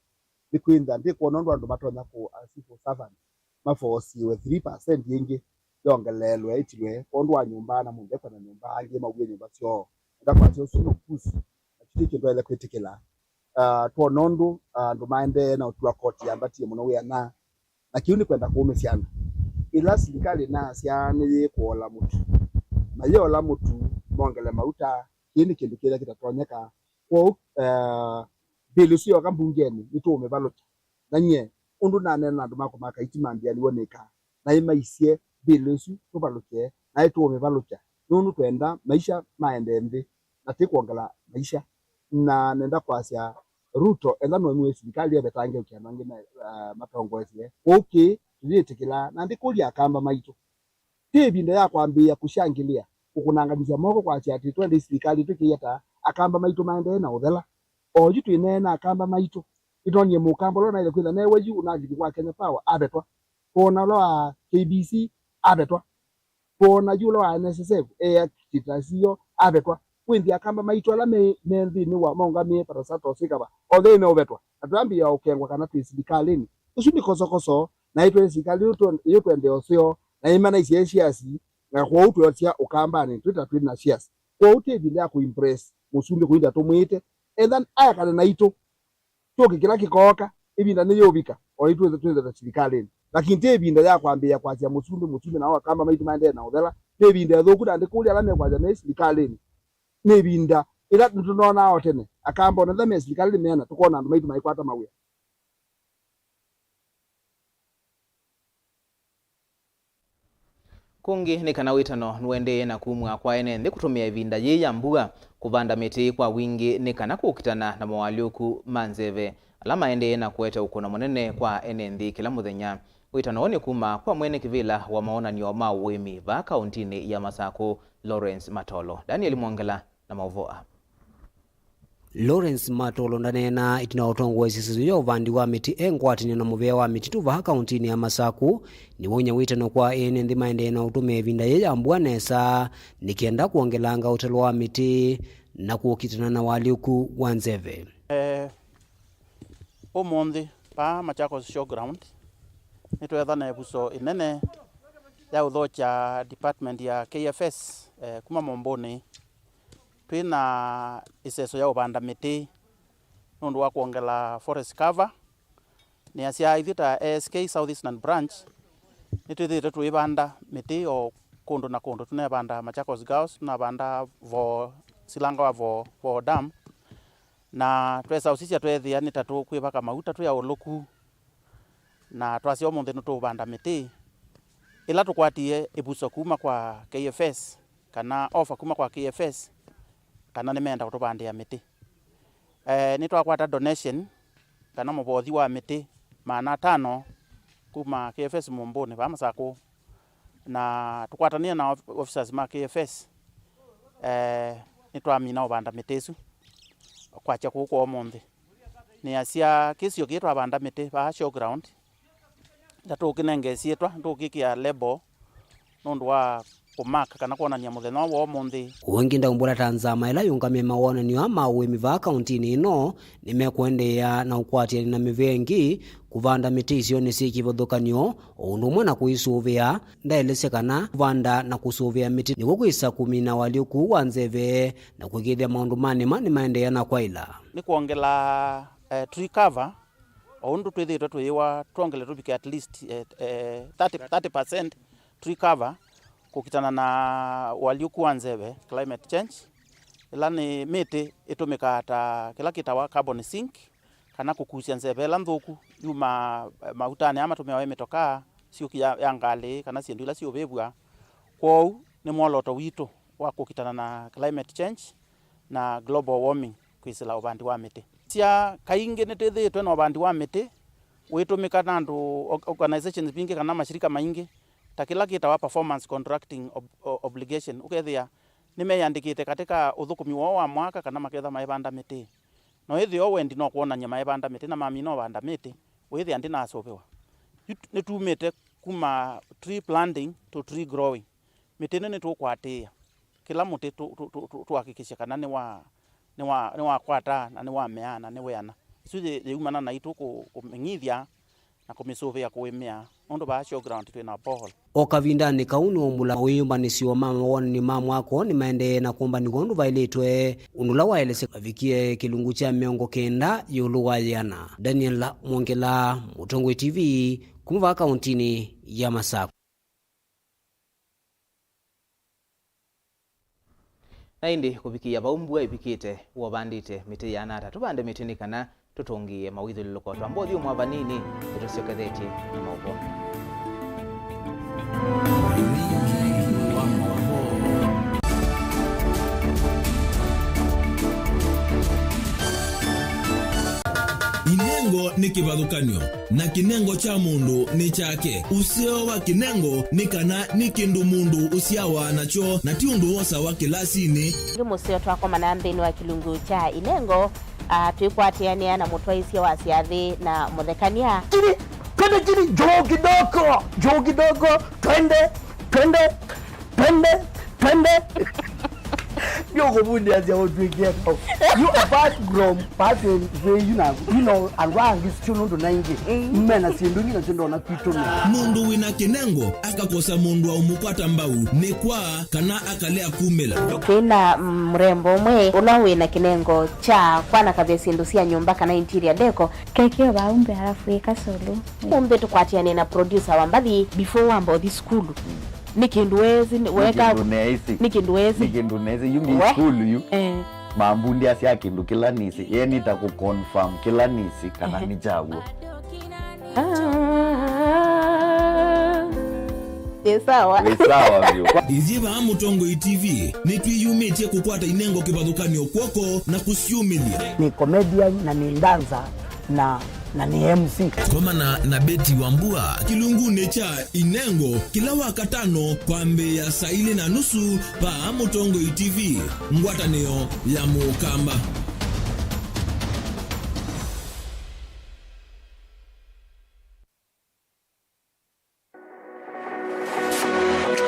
nĩ kwĩntha ndĩkwona ũndũ andũ matonya kũ, as civil servants, mafoosiwe three percent ĩngĩ yongeleelwe ĩtilwe kwondũ wa nyũmba, na mũndũ ekwa na nyũmba, angĩ mauie nyũmba syoo. Enda kwasya ũsu nĩ ũpusi, na tũti kĩndũ twaĩle kwĩtĩkĩla. Ah, twona ũndũ, ah, andũ maendee na ũtua koti yambatie mũno wĩana, na kĩu nĩ kwenda kũũmĩsya andũ. Ĩla silikalĩ nasya nĩyĩkũola mũtu, na yĩola mũtu mongele mauta, kĩĩ nĩ kĩndũ kĩla kĩtatonyeka. Kwoou, eh, bill ĩsu yoka mbungenĩ nĩtũũmĩvalũkya. Na nyie, ũndũ naneena na andũ makwa ma Kaiti mambĩa nĩw'o nĩkaa. Naĩ maisye bill ĩsu tũvalũkye, naĩ tũũmĩvalũkya nũndũ twenda maisha maendee nthĩ, na ti kwongela maisha. Na nenda kwasya Ruto, ethĩwa nũemiwe silikalĩ, evetange ũkĩa andũ angĩ ma-, ah, matongoesye. Kwoou kĩĩ tũyĩtĩkĩlaa, na ndĩkũlya Akamba maitũ. Ti ĩvinda ya kwambĩĩa kũshangĩlĩa, kũkũnanganisya moko kwasya atĩ twende silikalĩ twĩkĩie ata, Akamba maitũ maendee na ũthela. Oyu twĩneena Akamba maitũ. Nĩtwonie Mũkamba ũla ũnaĩle kwĩtha newe yu ũnathi kwa Kenya Power, avetwa. Twona ũla wa K B C, avetwa. Twona yu ũla wa N S S F, e activist C E O, avetwa. Kwĩnthĩ Akamba maitũ ala me, me nthĩnĩ wa maũngamĩe Parastatal Sacca, othe meũvetwa. Na twambĩĩa ũkengwa kana twĩ silikalĩnĩ. Ũsu nĩ kosokoso, na ĩtwe silikalĩ ĩyo twen-, ĩyo twendee ũseo, na ĩmanaisye shares, na kwoou tweosya Ũkambanĩ twĩta twĩ na shares. Kwoou ti ĩvinda ya kũimpress mũsumbĩ kũinda tũmwĩte. Etha aekane naitũ. kyũkĩ kĩla kĩkooka, ĩvinda nĩyũvika, o ĩtwĩthe twĩthĩte silikalĩnĩ. Lakini ti ĩvinda ya kwambĩĩa kwasya mũsumbĩ, mũsumbĩ, nao akamba maitũ maendee na ũthela. Nĩ ĩvinda ĩthũku, na ndĩkũlya ala mekwasya me silikalĩnĩ. Nĩ ĩvinda ĩla nĩtũnonaa o tene, akamba onetha me silikalĩnĩ meana, tũkona andũ maitũ maikwata mawĩa. Kũngĩ nĩ kana wĩtano nũendeeye na kumw'a kwa ene nthĩ kũtũmĩa ĩvinda yĩĩ ya mbua kũvanda mĩtĩ kwa wingĩ nĩ kana kũkitana na moalyũku ma nzeve ala maendeee na kũete ũkũno mũnene kwa ene nthĩ kĩla mũthenya. Wĩtano ũũ nĩ kuma kwa mwene kĩvĩla wa mawonany'o ma ũĩmi vaa kaũntinĩ ya Masakũ, Lawrence Matolo. Daniel Mwongela na maũvoo aa. Lawrence Matolo ndaneenaa ĩtina wa ũtongoesya ĩsesũ ya ũvandi wa mĩtĩ e ngwatanĩo na mũvĩa wa mĩtitũ vaa kaũntinĩ ya Masakũ, nĩwaunya wĩtano kwa ene nthĩ maendee na ũtũmĩa ĩvinda yĩĩ ya mbua nesa nĩ kenda kwongelanga ũtalo wa mĩtĩ na kũkitana na ũalyũku wa nzeve. Eh, ũmũnthĩ vaa Machakos Showground nĩtweetha na ĩvuso ĩnene ya ũthokya department ya K F S, eh, kuma Mombũnĩ. Twĩ na ĩseso ya ũvanda mĩtĩ nũndũ wa kwongela forest cover. Nĩasya ithyĩ ta A S K South Eastern Branch, nĩtwĩthĩĩtwe tũivanda mĩtĩ o kũndũ na kũndũ. Tũnevanda Machakos Girls, tũnavanda Voo, Silanga wa Voo, Voo Dam, na twesa ũsisya tweethĩa nĩ ta tũkwĩvaka mauta twĩ aũlũku. Na twasya ũmũnthĩ nĩtũũvanda mĩtĩ ĩla tũkwatie ĩvuso kuma kwa K F S, kana offer kuma kwa K F S, kana nĩmeenda kũtũvandĩa mĩtĩ. Eh, nĩtwakwata donation, kana mũvothi wa mĩtĩ maana atano kuma K F S Mũmbũnĩ vaa Masakũ, na tũkwatanĩe na of-, officers ma K F S, eh, nĩtwamina ũvanda mĩtĩ ĩsu kwakya kũu kwa ũmũnthĩ. Nĩasya kĩsio kĩĩ twavanda mĩtĩ vaa showground, ndatũkĩnenge syĩtwa, ndũkĩkĩa label nũndũ wa kũmark kana kwonany'a mũthenya wa ũmũnthĩ. Ũngĩ ndaumbũla ta nzama ĩla yũngamĩe mawonany'o aa ma ũĩmi vaa kaũntinĩ ĩno, nĩmekũendeea na ũkwatĩanĩ na mĩvĩa ĩngĩ, kũvanda mĩtĩ isionĩ syĩ kĩvathũkany'o, o ũndũ ũmwe na kũisũvĩa. Ndaelesya kana kũvanda na kũsũvĩa mĩtĩ nĩkw'o kwĩsa kũmina ũalyũku wa nzeve na kũĩkĩĩthya maũndũ ma nĩma nĩmaendeea na kwaĩla. Nĩ kwongela, eh, tree cover, o ũndũ twĩthĩĩtwe tũyĩwa twongele tũvike at least, eh, eh, thirty, thirty percent tree cover kũkitana na ũalyũku wa nzeve, climate change, ĩla nĩ mĩtĩ ĩtũmĩkaa ta kĩla kĩtawa carbon sink, kana kũkusya nzeve ĩla nthũku yumaa, eh, mautanĩ aa matũmĩawa ĩ mĩtokaa, syũki ya, ya ngalĩ, kana syĩndũ ila siũvĩvw'a. Kwoou nĩ mwolooto witũ wa kũkitana na climate change na global warming kwĩsĩla ũvandi wa mĩtĩ. Sya kaingĩ nĩtwĩthĩĩtwe na ũvandi wa mĩtĩ ũitũmĩka na andũ, or-, organizations mbingĩ kana mashirika maingĩ, ta kĩla kĩtawa performance contracting ob-, o-, obligation, ũkethĩa nĩmeyandĩkĩte katĩka ũthũkũmi woo wa mwaka kana maketha maivanda mĩtĩ. No ĩthĩo wendi no kwonany'a maivanda mĩtĩ na mamina ũvanda mĩtĩ, wĩthĩa ndĩnasũvĩwa. Yu t-, nĩtumĩte kuma tree planting to tree growing. Mĩtĩ ĩno nĩtũkwatĩĩa kĩla mũtĩ tũ-, tũ-, tũ-, tũ-, tũhakikishe kana nĩwa-, nĩwa-, nĩwakwata na nĩwamea na nĩwĩana. Ĩsu yĩ-, yĩumana naitũ kũ-, kũmĩng'ithya na kũmĩsũvĩa kũĩmĩa, nũndũ vaa showground twĩ na borehole. O kavindanĩ kau nĩwaumbũla mawĩyũmbanĩsyo ma mawonany'o ma mwako nĩmaendee na kũmbanĩw'a ũndũ vaĩlĩtwe, ũndũ ũla waelesya mavikie kĩlungu kya mĩongo kenda ĩũlũ wa yĩana. Daniel Mwongela, Mũtongoi T V, kuma vaa kaũntinĩ ya Masakũ. Na ĩndĩ kũvikĩĩa vau mbua ĩvikĩte, ũvandĩte mĩtĩ yĩana ata? Tũvande mĩtĩ nĩ kana tũtũngĩĩe mawĩthyũlũlũko. Twamba ũthyũmũa vanini, nĩtũsyokethetye na maũvoo. Inengo nĩ kĩvathũkany'o, na kĩnengo kya mũndũ nĩ kyake. Ũseo wa kĩnengo nĩ kana nĩ kĩndũ mũndũ ũsyawa nakyo, na ti ũndũ wosawa kĩlasinĩ. Ĩngĩ mũseo twakomana nthĩnĩ wa kĩlungu kya inengo, a, twĩkwatĩanĩa na mũtwaĩsya wa syathĩ na mũthekany'a. Chini, twende chini, juu kidogo, juu kidogo, twende, twende, twende, twende. Nĩũkũvundĩasya ũtw'ĩkie kau. You, apart from passing way, you know, you know, andũ angĩ sio nũndũ na ingĩ. Mm. Mena syĩndũ ingĩ nasyo ndona kwitũ me. Mũndũ wĩna kĩnengo akakosa mũndũ wa ũmũkwata mbau nĩ kwa kana akalea kumĩla. Twĩ na, mm, mũrembo ũmwe ũla wĩ na kĩnengo kya kwanakavya syĩndũ sya nyũmba kana interior decor. Kekeo vaa umbe alafu ĩka solo. Ũmbe tũkwatĩanĩe na producer wa mbathi before wamba ũthi sukulu. Nĩ kĩndũ wesĩ, nĩ weka, kĩndũ neesĩ. Nĩ kĩndũ wesĩ. Nĩ kĩndũ neesĩ. Yu nĩ we sukulu yu. Eh. Mambundĩasya kĩndũ kĩla nĩsĩ. Ye nĩta kũ confirm kĩla nĩsĩ kana, ehe, nĩ kyaw'o. Ah, ĩ sawa. Wĩ sawa vyũ. Ithyĩ vaa Mũtongoi T V nĩtwĩyumĩtye kũkwata inengo kĩvathũkany'o kw'oko na kũsyumĩlya. Nĩ comedian na nĩ dancer na, na nĩ M C. Komana na Betty Wambua kĩlungunĩ kya Inengo kĩla Wakatano kwambĩĩa saa ilĩ na nusu vaa Mũtongoi T V, ngwatanĩo ya Mũkamba.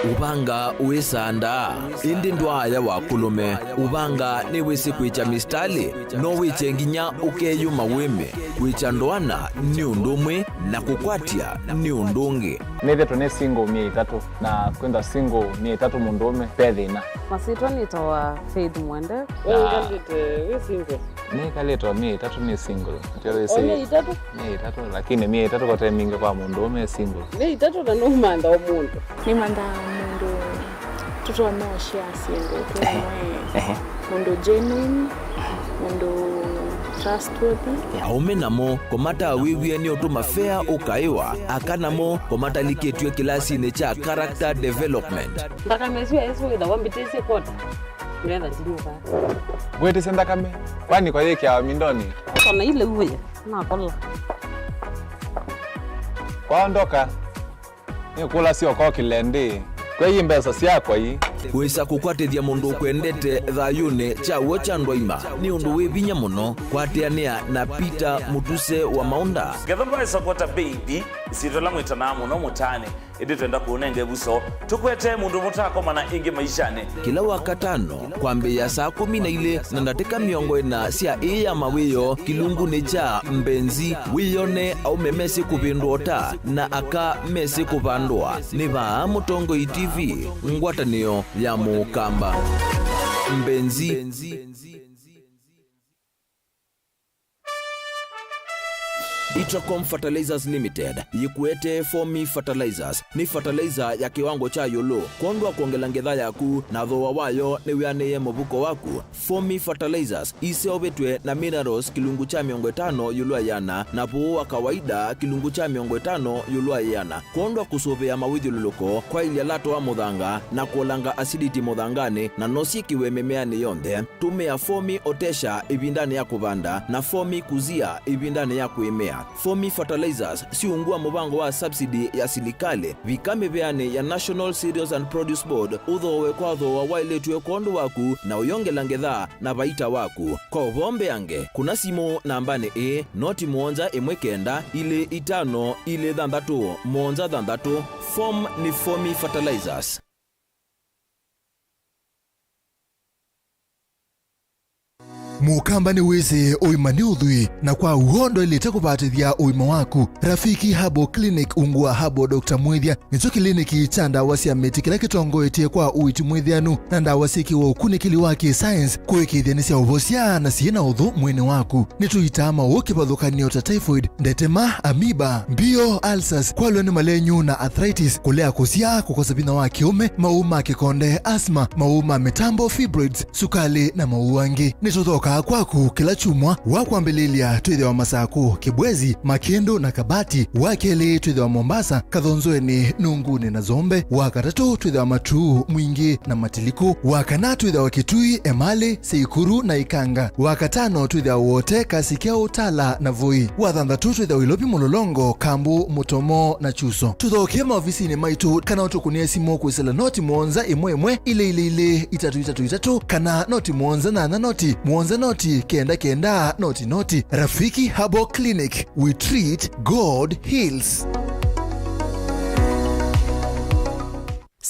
Ũvanga wĩsandaa, ĩndĩ ndwaaya wa kũlũme. Ũvanga nĩwĩsĩ kwĩkya mistalĩ, no wĩkye nginya ũkeyũma wĩme. Kwĩkya ndoana nĩ ũndũ ũmwe, na kũkwatya nĩ ũndũ ũngĩ. Nĩthĩtwe nĩ single myei ĩtatũ, na kwĩthwa single myei ĩtatũ mũndũũme, ve thĩna. Masyĩtwa nĩtawa Faith Mwende. We, ah, wĩkalĩte wĩ single? Nĩkalĩte o myei ĩtatũ nĩ single. Nĩtyo wĩsĩ. O myei ĩtatũ? Myei ĩtatũ, lakini myei ĩtatũ kote mingĩ kwa mũndũũme e single. Myei ĩtatũ na nũmantha o mũndũ. Nĩmanthaa mũndũ tũtonya ũshare syĩndũ twĩ, ehe, hamwe. Ehe. Mũndũ genuine, mũndũ trustworthy. Aũme namo kũmatawĩw'e nĩ ũtũma fea ũkaĩwa, aka namo kũmatalikĩtw'e kĩlasinĩ kya character development. Nthakame ĩsu yaĩsĩ wĩthawa mbĩtĩsye kwota. Ngetha ndinyuka. Ngwĩtĩsye nthakame, kwani kwa yĩkĩawa mindoni? Kona ile uwe, nakola. Kwaondoka, nĩkũlasya ũkokĩle ndĩ. Kwei mbesa syakwa ii. Wĩsa kũkwatĩthya mũndũ ũkwendete thayũnĩ kya w'o kya ndwaima nĩ ũndũ wĩ vinya mũno. Kwatĩanĩa na Peter Mũtuse wa Maũnda. Ngetha ndwaĩsa kwota baby, ĩsyĩtwa ĩla mwĩtanaa mũno mũtaanĩ. Ĩndĩ twenda kũũnenga ĩvuso, tũkwete mũndũ mũtakomana ĩngĩ maishanĩ. Kĩla Wakatano, kwambĩĩa saa kũmi na ilĩ na ndatĩka mĩongo ĩna sya ĩĩ ya mawĩoo, kĩlungunĩ kya Mbenzi, wĩyone aũme mesĩ kũvĩndũa ũta na aka mesĩ kũvandũa. Nĩ vaa Mũtongoi T V, ngwatanĩo ya Mũkamba. Mbenzi. Itracom Fertilizers Limited yĩkũetee Fomi Fertilizers. Nĩ fertilizer ya kĩwango kya ĩũlũ kwondũ wa kwongela ngetha yaku, na thooa wayo nĩwĩanĩĩe mũvuko waku. Fomi Fertilizers iseũvĩtw'e na minerals kĩlungu kya mĩongo ĩtano ĩũlũ wa ĩana, na vuũ wa kawaida kĩlungu kya mĩongo ĩtano ĩũlũ wa ĩana, kwondũ wa kũsũvĩa mawĩthyũlũlũko, kwaĩlya lato wa mũthanga, na kũolanga acidity mũthanganĩ, na no syĩkĩwe mĩmeanĩ yonthe. Tũmĩa Fomi Otesha ĩvindanĩ ya kũvanda na Fomi Kuzia ĩvindanĩ ya kũĩmĩa. Fomi Fertilizers siungua mũvango wa subsidy ya silikalĩ. Vika mĩveanĩ ya National Cereals and Produce Board ũthoowe kwa thooa waĩlĩtw'e kwondũ waku na ũyongela ngetha na vaita waku. Kwa ũvoo mbeange, kũna simũ nambanĩ ĩĩ, noti mũonza ĩmwe kenda, ilĩ itano, ilĩ thanthatũ, mũonza thanthatũ. Fomi nĩ Fomi Fertilizers. Mũkamba nĩwĩsĩ ũima nĩ ũthwii, na kwa w'o ndwaĩlĩte kũvatĩthya ũima waku. Rafiki Herbal Clinic ungu wa Herbal Doctor Mwĩthya nĩkyo kĩliniki kya ndawa sya mĩtĩ kĩla kĩtongoetye kwa ũiiti mwĩthĩanu na ndawa syĩkĩwe ũkunĩkĩli wa kĩ-science kũĩkĩĩthya nĩ sya ũvosya na syĩ na ũthũ mwĩĩnĩ waku. Nĩtũitaa maũũ kĩvathũkany'o ta typhoid, ndetema, amoeba, mbio, ulcers, kwalw'a nĩ malenyu na arthritis, kũlea kũsyaa, kũkosa vinya wa kĩũme, maũũ ma kĩkonde, asthma, maũũ ma mĩtambo, fibroids, sukalĩ, na maũũ angĩ. Nĩtũthokaa kwaku kĩla kyumwa wa kwambĩlĩlya. Twĩthĩawa Masakũ, Kĩbwezi, Makĩndũ, na Kabati. Wa kelĩ twĩthĩawa Mombasa, Kathonzoenĩ, Nungunĩ, na Zombe. Wa katatũ twĩthĩawa Matuu, Mwingĩ, na Matiliku. Wa kana twĩthĩawa Kitui, Emali, Seikuru, na Ikanga. Wa katano twĩthĩawa Wote, Kasikĩa, Utala, na Voi. Wa thanthatũ twĩthĩawa Ilovi, Mulolongo, Kambu, Mutomo, na Chuso. Tũthokee maovisinĩ maitũ kana ũtũkũnĩe simũ kwĩsĩla noti mũonza ĩmwe ĩmwe, ilĩ ilĩ ilĩ, itatũ itatũ itatũ, kana noti mũonza nyanya noti, mũonza noti, kenda kenda, noti noti. Rafiki Herbal Clinic, we treat, God heals.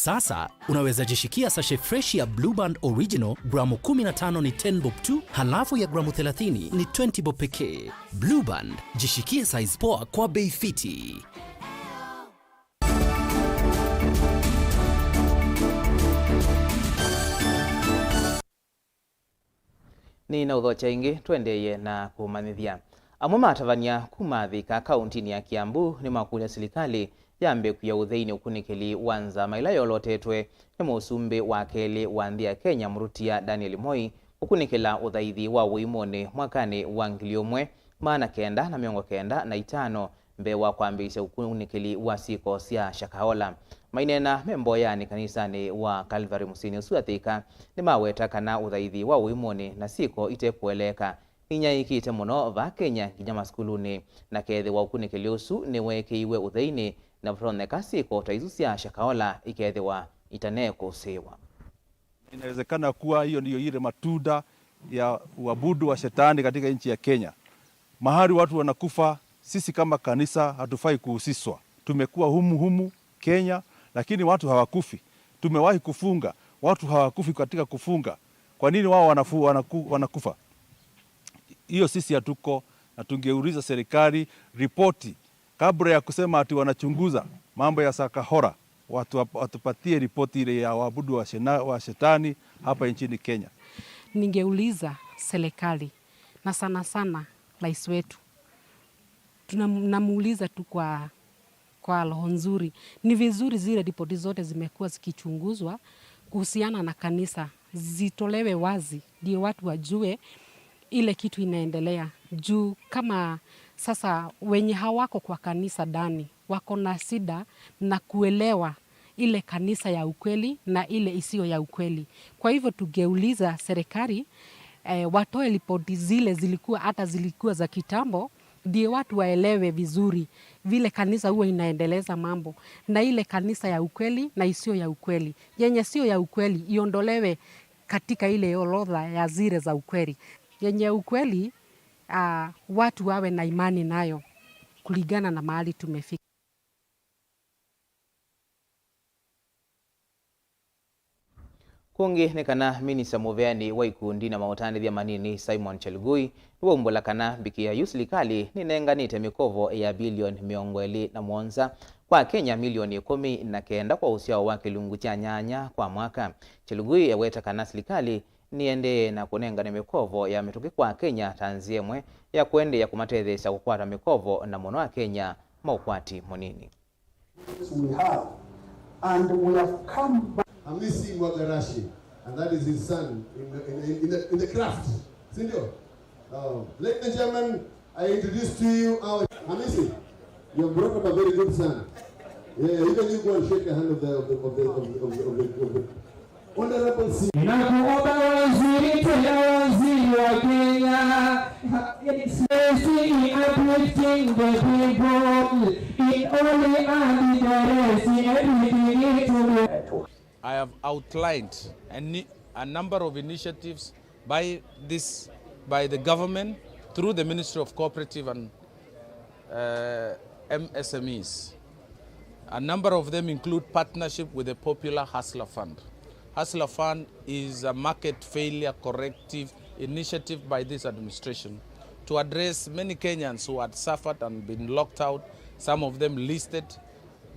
Sasa unaweza jishikia sachet fresh ya Blue Band Original, gramu kumi na tano ni ten bob tu, halafu ya gramu thelathini ni twenty bob pekee. Blue Band, jishikie size poa kwa bei fiti. Nĩnaũthokya ĩngĩ, tũendeeye na kũmanyĩthya. Amwe ma atavany'a kuma Thika kaũntinĩ ya Kiambu nĩmakũlya silikalĩ yambe kwia ũtheinĩ ũkunĩkĩli wa nzama ĩla yolotetwe nĩ mũsumbĩ wa kelĩ wa nthĩ ya Kenya, Mũrutia Daniel Moi, kũkunĩkĩla ũthaithi wa ũimonĩ mwakanĩ wa ngili ĩmwe maana kenda na mĩongo kenda na itano, mbee wa kwambĩĩsya ũkunĩkĩli wa syĩko sya Shakahola. Maineena me mboyanĩ kanisanĩ wa Calvary mũsyĩnĩ ũsu wa Thika, nĩmaweta kana ũthaithi wa ũimonĩ na syĩko itekũeleeka ninyaĩĩkĩte mũno vaa Kenya nginya masukulunĩ, na kethĩwa ũkunĩkĩli ũsu nĩweekĩiwe ũtheinĩ, na vatonyeka syĩko ta isu sya Shakahola ikethĩwa itanekũsĩĩwa. Inawezekana kuwa hiyo ndiyo ile matunda ya uabudu wa shetani katika nchi ya Kenya. Mahali watu wanakufa, sisi kama kanisa hatufai kuhusishwa. Tumekuwa humu humu Kenya, lakini watu hawakufi. Tumewahi kufunga, watu hawakufi katika kufunga. Kwa nini wao wanafu-, wanaku-, wanakufa? Hiyo sisi hatuko, na tungeuliza serikali ripoti kabla ya kusema ati wanachunguza mambo ya Shakahola, watu, watupatie ripoti ile ya waabudu wa shena-, wa shetani hapa nchini Kenya. Ningeuliza serikali, na sana sana rais wetu, tuna-, namuuliza tu kwa, kwa roho nzuri, ni vizuri zile ripoti zote zimekuwa zikichunguzwa kuhusiana na kanisa zitolewe wazi, ndio watu wajue ile kitu inaendelea. Juu kama sasa wenye hawako kwa kanisa ndani, wako na shida na kuelewa ile kanisa ya ukweli na ile isiyo ya ukweli. Kwa hivyo tungeuliza serikali, eh, watoe ripoti zile zilikuwa, hata zilikuwa za kitambo, ndio watu waelewe vizuri vile kanisa huwa inaendeleza mambo, na ile kanisa ya ukweli na isiyo ya ukweli. Yenye siyo ya ukweli iondolewe katika ile orodha ya zile za ukweli. Yenye ukweli, ah, watu wawe na imani nayo kulingana na mahali tumefika. Kũngĩ nĩ kana minista mũveani wa ikundi na maũtanĩthya manini Simon Chelugui nĩwaumbũla kana mbikĩa yu silikalĩ nĩnenganĩte mĩkovo ya bilioni mĩongo ĩlĩ na mũonza kwa Kenya milioni ĩkũmi na kenda kwa ũsyao wa kĩlungu kya nyanya kwa mwaka. Chelugui eweta kana silikalĩ nĩendee na kũnengane mĩkovo ya mĩtũkĩ kwa Kenya ta nzĩa ĩmwe ya kũendeea kũmatetheesya kũkwata mĩkovo, na mũno Akenya ma ũkwati mũnini. We have, and we have come back. Hamisi Mwagarashi, and that is his son in the, in, in, in the, in the craft. Si ndio? Um, ladies and gentlemen, I introduce to you our Hamisi. You have brought up a very good son. Yeah, even you go and shake the hand of the, of the, of the, of the, of the, of the, of the Honorable C. Nakuomba waziri, tena waziri wa Kenya, in uplifting the people, in only and the rest, everything to I have outlined a ni-, a number of initiatives by this, by the government through the Ministry of Cooperative and, uh, M S M Es. A number of them include partnership with the Popular Hustler Fund. Hustler Fund is a market failure corrective initiative by this administration to address many Kenyans who had suffered and been locked out, some of them listed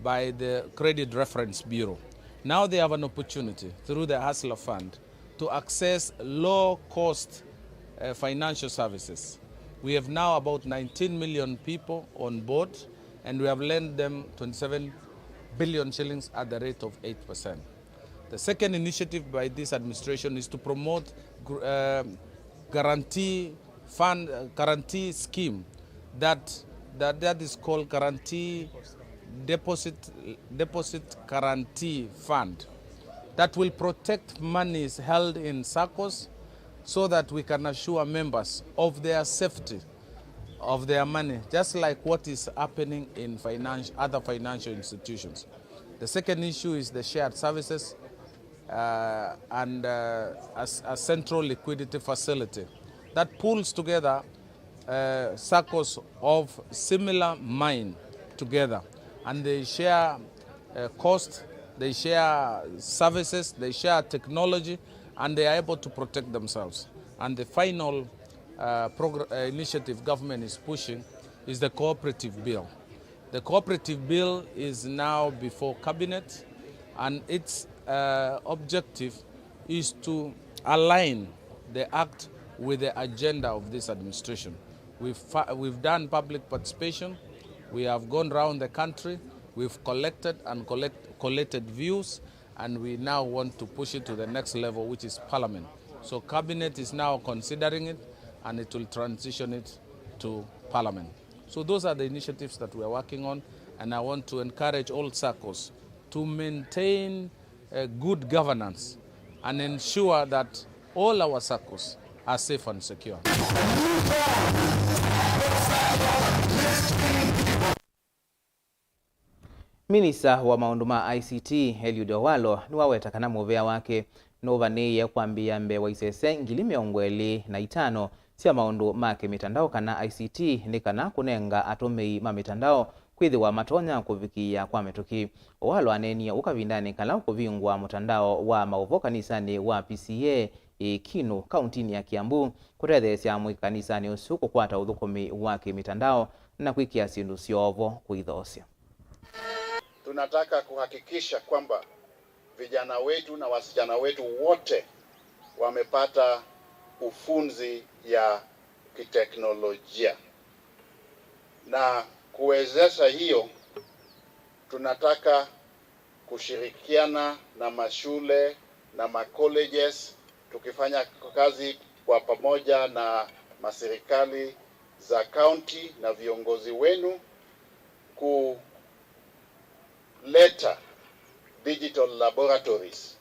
by the Credit Reference Bureau. Now they have an opportunity through the Hustler Fund to access low-cost, uh, financial services. We have now about nineteen million people on board, and we have lent them twenty-seven billion shillings at the rate of eight percent. The second initiative by this administration is to promote gr-, um, guarantee fund, uh, guarantee scheme that, that, that is called guarantee deposit, deposit guarantee fund that will protect monies held in saccos so that we can assure members of their safety of their money, just like what is happening in finance, other financial institutions. The second issue is the shared services, uh, and, uh, a s-, a central liquidity facility that pulls together, uh, saccos of similar mind together, and they share, uh, cost They share services, they share technology, and they are able to protect themselves. And the final, uh, progr-, uh, initiative government is pushing is the cooperative bill. The cooperative bill is now before cabinet, and its, uh, objective is to align the act with the agenda of this administration. We've fa-, we've done public participation. We have gone round the country. We've collected and collect-, collated views, and we now want to push it to the next level, which is parliament. So cabinet is now considering it, and it will transition it to parliament. So those are the initiatives that we are working on, and I want to encourage all SACCOs to maintain, uh, good governance and ensure that all our SACCOs are safe and secure. Minista wa maũndũ ma I C T, Eliud Owalo, nĩwaweta kana mũvea wake nũvanĩĩe kwambĩĩa mbee wa isese ngili mĩongo ĩlĩ na itano sya maũndũ ma kĩmĩtandao kana I C T nĩ kana kũnenga atũmĩi ma mĩtandao kwĩthĩwa matonya kũvikĩĩa kwa mĩtũkĩ. Owalo aneenie ũu kavindanĩ kala ũkũvingũa mũtandao wa maũvoo kanisanĩ wa P C E A ĩ Kinu, kauntinĩ ya Kiambu, kũtetheesya amũika kanisanĩ ũsu kũkwata ũthũkũmi wa kĩmĩtandao na kwĩkĩa syĩndũ syovo kũithoosya. Tunataka kuhakikisha kwamba vijana wetu na wasichana wetu wote wamepata ufunzi ya kiteknolojia. Na kuwezesha hiyo, tunataka kushirikiana na mashule na ma colleges, tukifanya kazi kwa pamoja na maserikali za county na viongozi wenu, kuleta digital laboratories,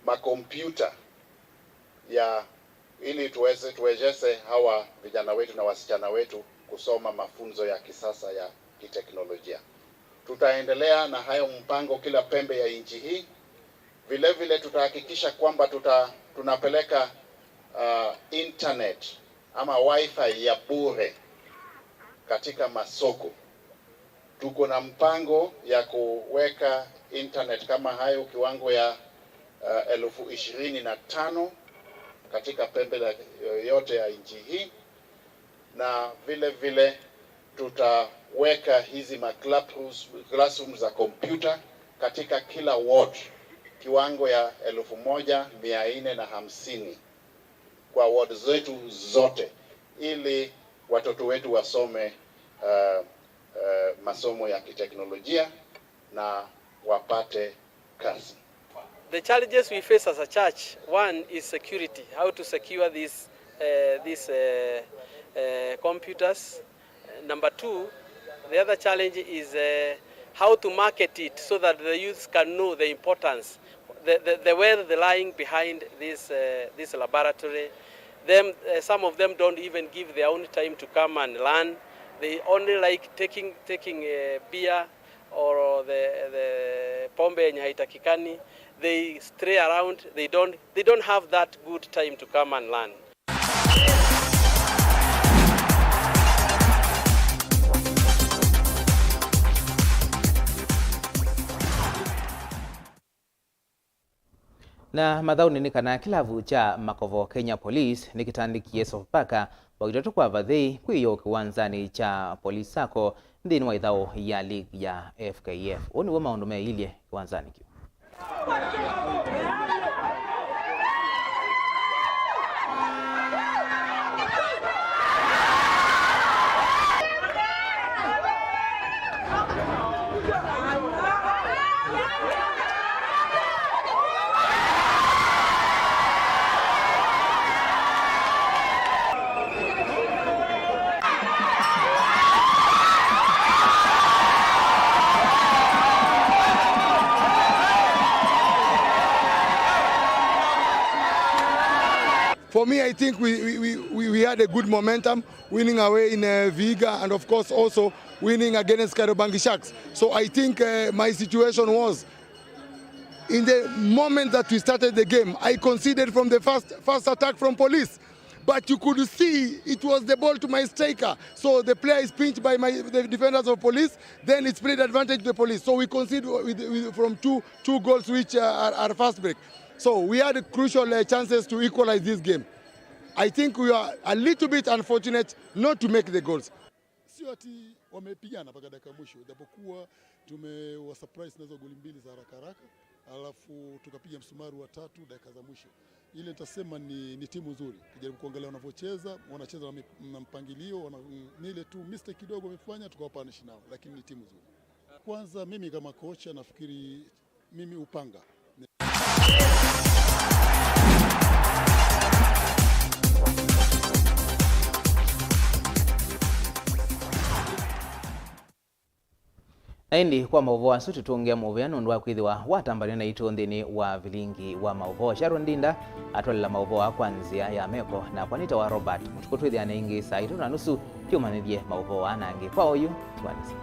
makompyuta ya, ili tuweze, tuwezeshe hawa vijana wetu na wasichana wetu kusoma mafunzo ya kisasa ya kiteknolojia. Tutaendelea na hayo mpango kila pembe ya nchi hii. Vile vile tutahakikisha kwamba tuta-, tunapeleka, uh, internet ama wifi ya bure katika masoko. Tuko na mpango ya kuweka internet kama hayo kiwango ya, uh, elfu ishirini na tano katika pembe la, yote ya nchi hii, na vile vile tutaweka hizi ma classrooms, classrooms za kompyuta katika kila ward, kiwango ya elfu moja mia nne na hamsini kwa ward zetu zote, ili watoto wetu wasome, uh, uh, masomo ya kiteknolojia na wapate kazi. The challenges we face as a church, one is security, how to secure these, uh, these, uh, uh, computers. Number two, the other challenge is, uh, how to market it so that the youths can know the importance, the, the, the wealth lying behind this, uh, this laboratory. Them, uh, some of them don't even give their own time to come and learn. They only like taking, taking, uh, beer or the, the pombe yenye haitakikani. They stray around, they don't, they don't have that good time to come and learn. Na mathaũnĩ nĩ kana kĩlavu kya Makovo Kenya Police nĩkĩtandĩkie Sofapaka Waitatu kwa vathei kwĩyoo kĩwanzanĩ kya Police Sacco nthĩnĩ wa ĩthaũ ya league ya F K F. Ũũ nĩw'o maũndũ meilye kĩwanzanĩ kĩu. For me, I think we, we, we, we we had a good momentum, winning away in, uh, Vihiga, and of course also winning against Kariobangi Sharks. So I think, uh, my situation was, in the moment that we started the game, I conceded from the first, first attack from Police. But you could see it was the ball to my striker. So the player is pinched by my, the defenders of Police. Then it's played advantage to the Police. So we concede with, with, from two, two goals which uh, are, are fast break. So we had crucial uh, chances to equalize this game. I think we are a little bit unfortunate not to make the goals. Sio ati wamepigana mpaka dakika ya mwisho, japokuwa tumewa surprise na hizo goli mbili za haraka haraka, alafu tukapiga msumari wa tatu dakika za mwisho. Ile nitasema ni, ni timu nzuri. Kijaribu kuangalia wanavyocheza, wanacheza na mi- na mpangilio, wana, ni ile tu mistake kidogo wamefanya, tukawapa nishinawa, lakini ni timu nzuri. Kwanza mimi kama kocha nafikiri mimi upanga. Na ĩndĩ kwa maũvoo asu tũtũngĩa mũvea nũndũ wa kwĩthĩwa watambanĩwa naitũ nthĩnĩ wa vilingi wa maũvoo. Sharon Ndinda atwalela maũvoo aa kwa nzĩa ya meko, nakwa nĩtawa Robert Mũtukũ. Twĩthĩane ĩngĩ saa itatu na nusu tũmanyĩthye maũvoo aa na angĩ. Kwa oyu, tũanĩsye.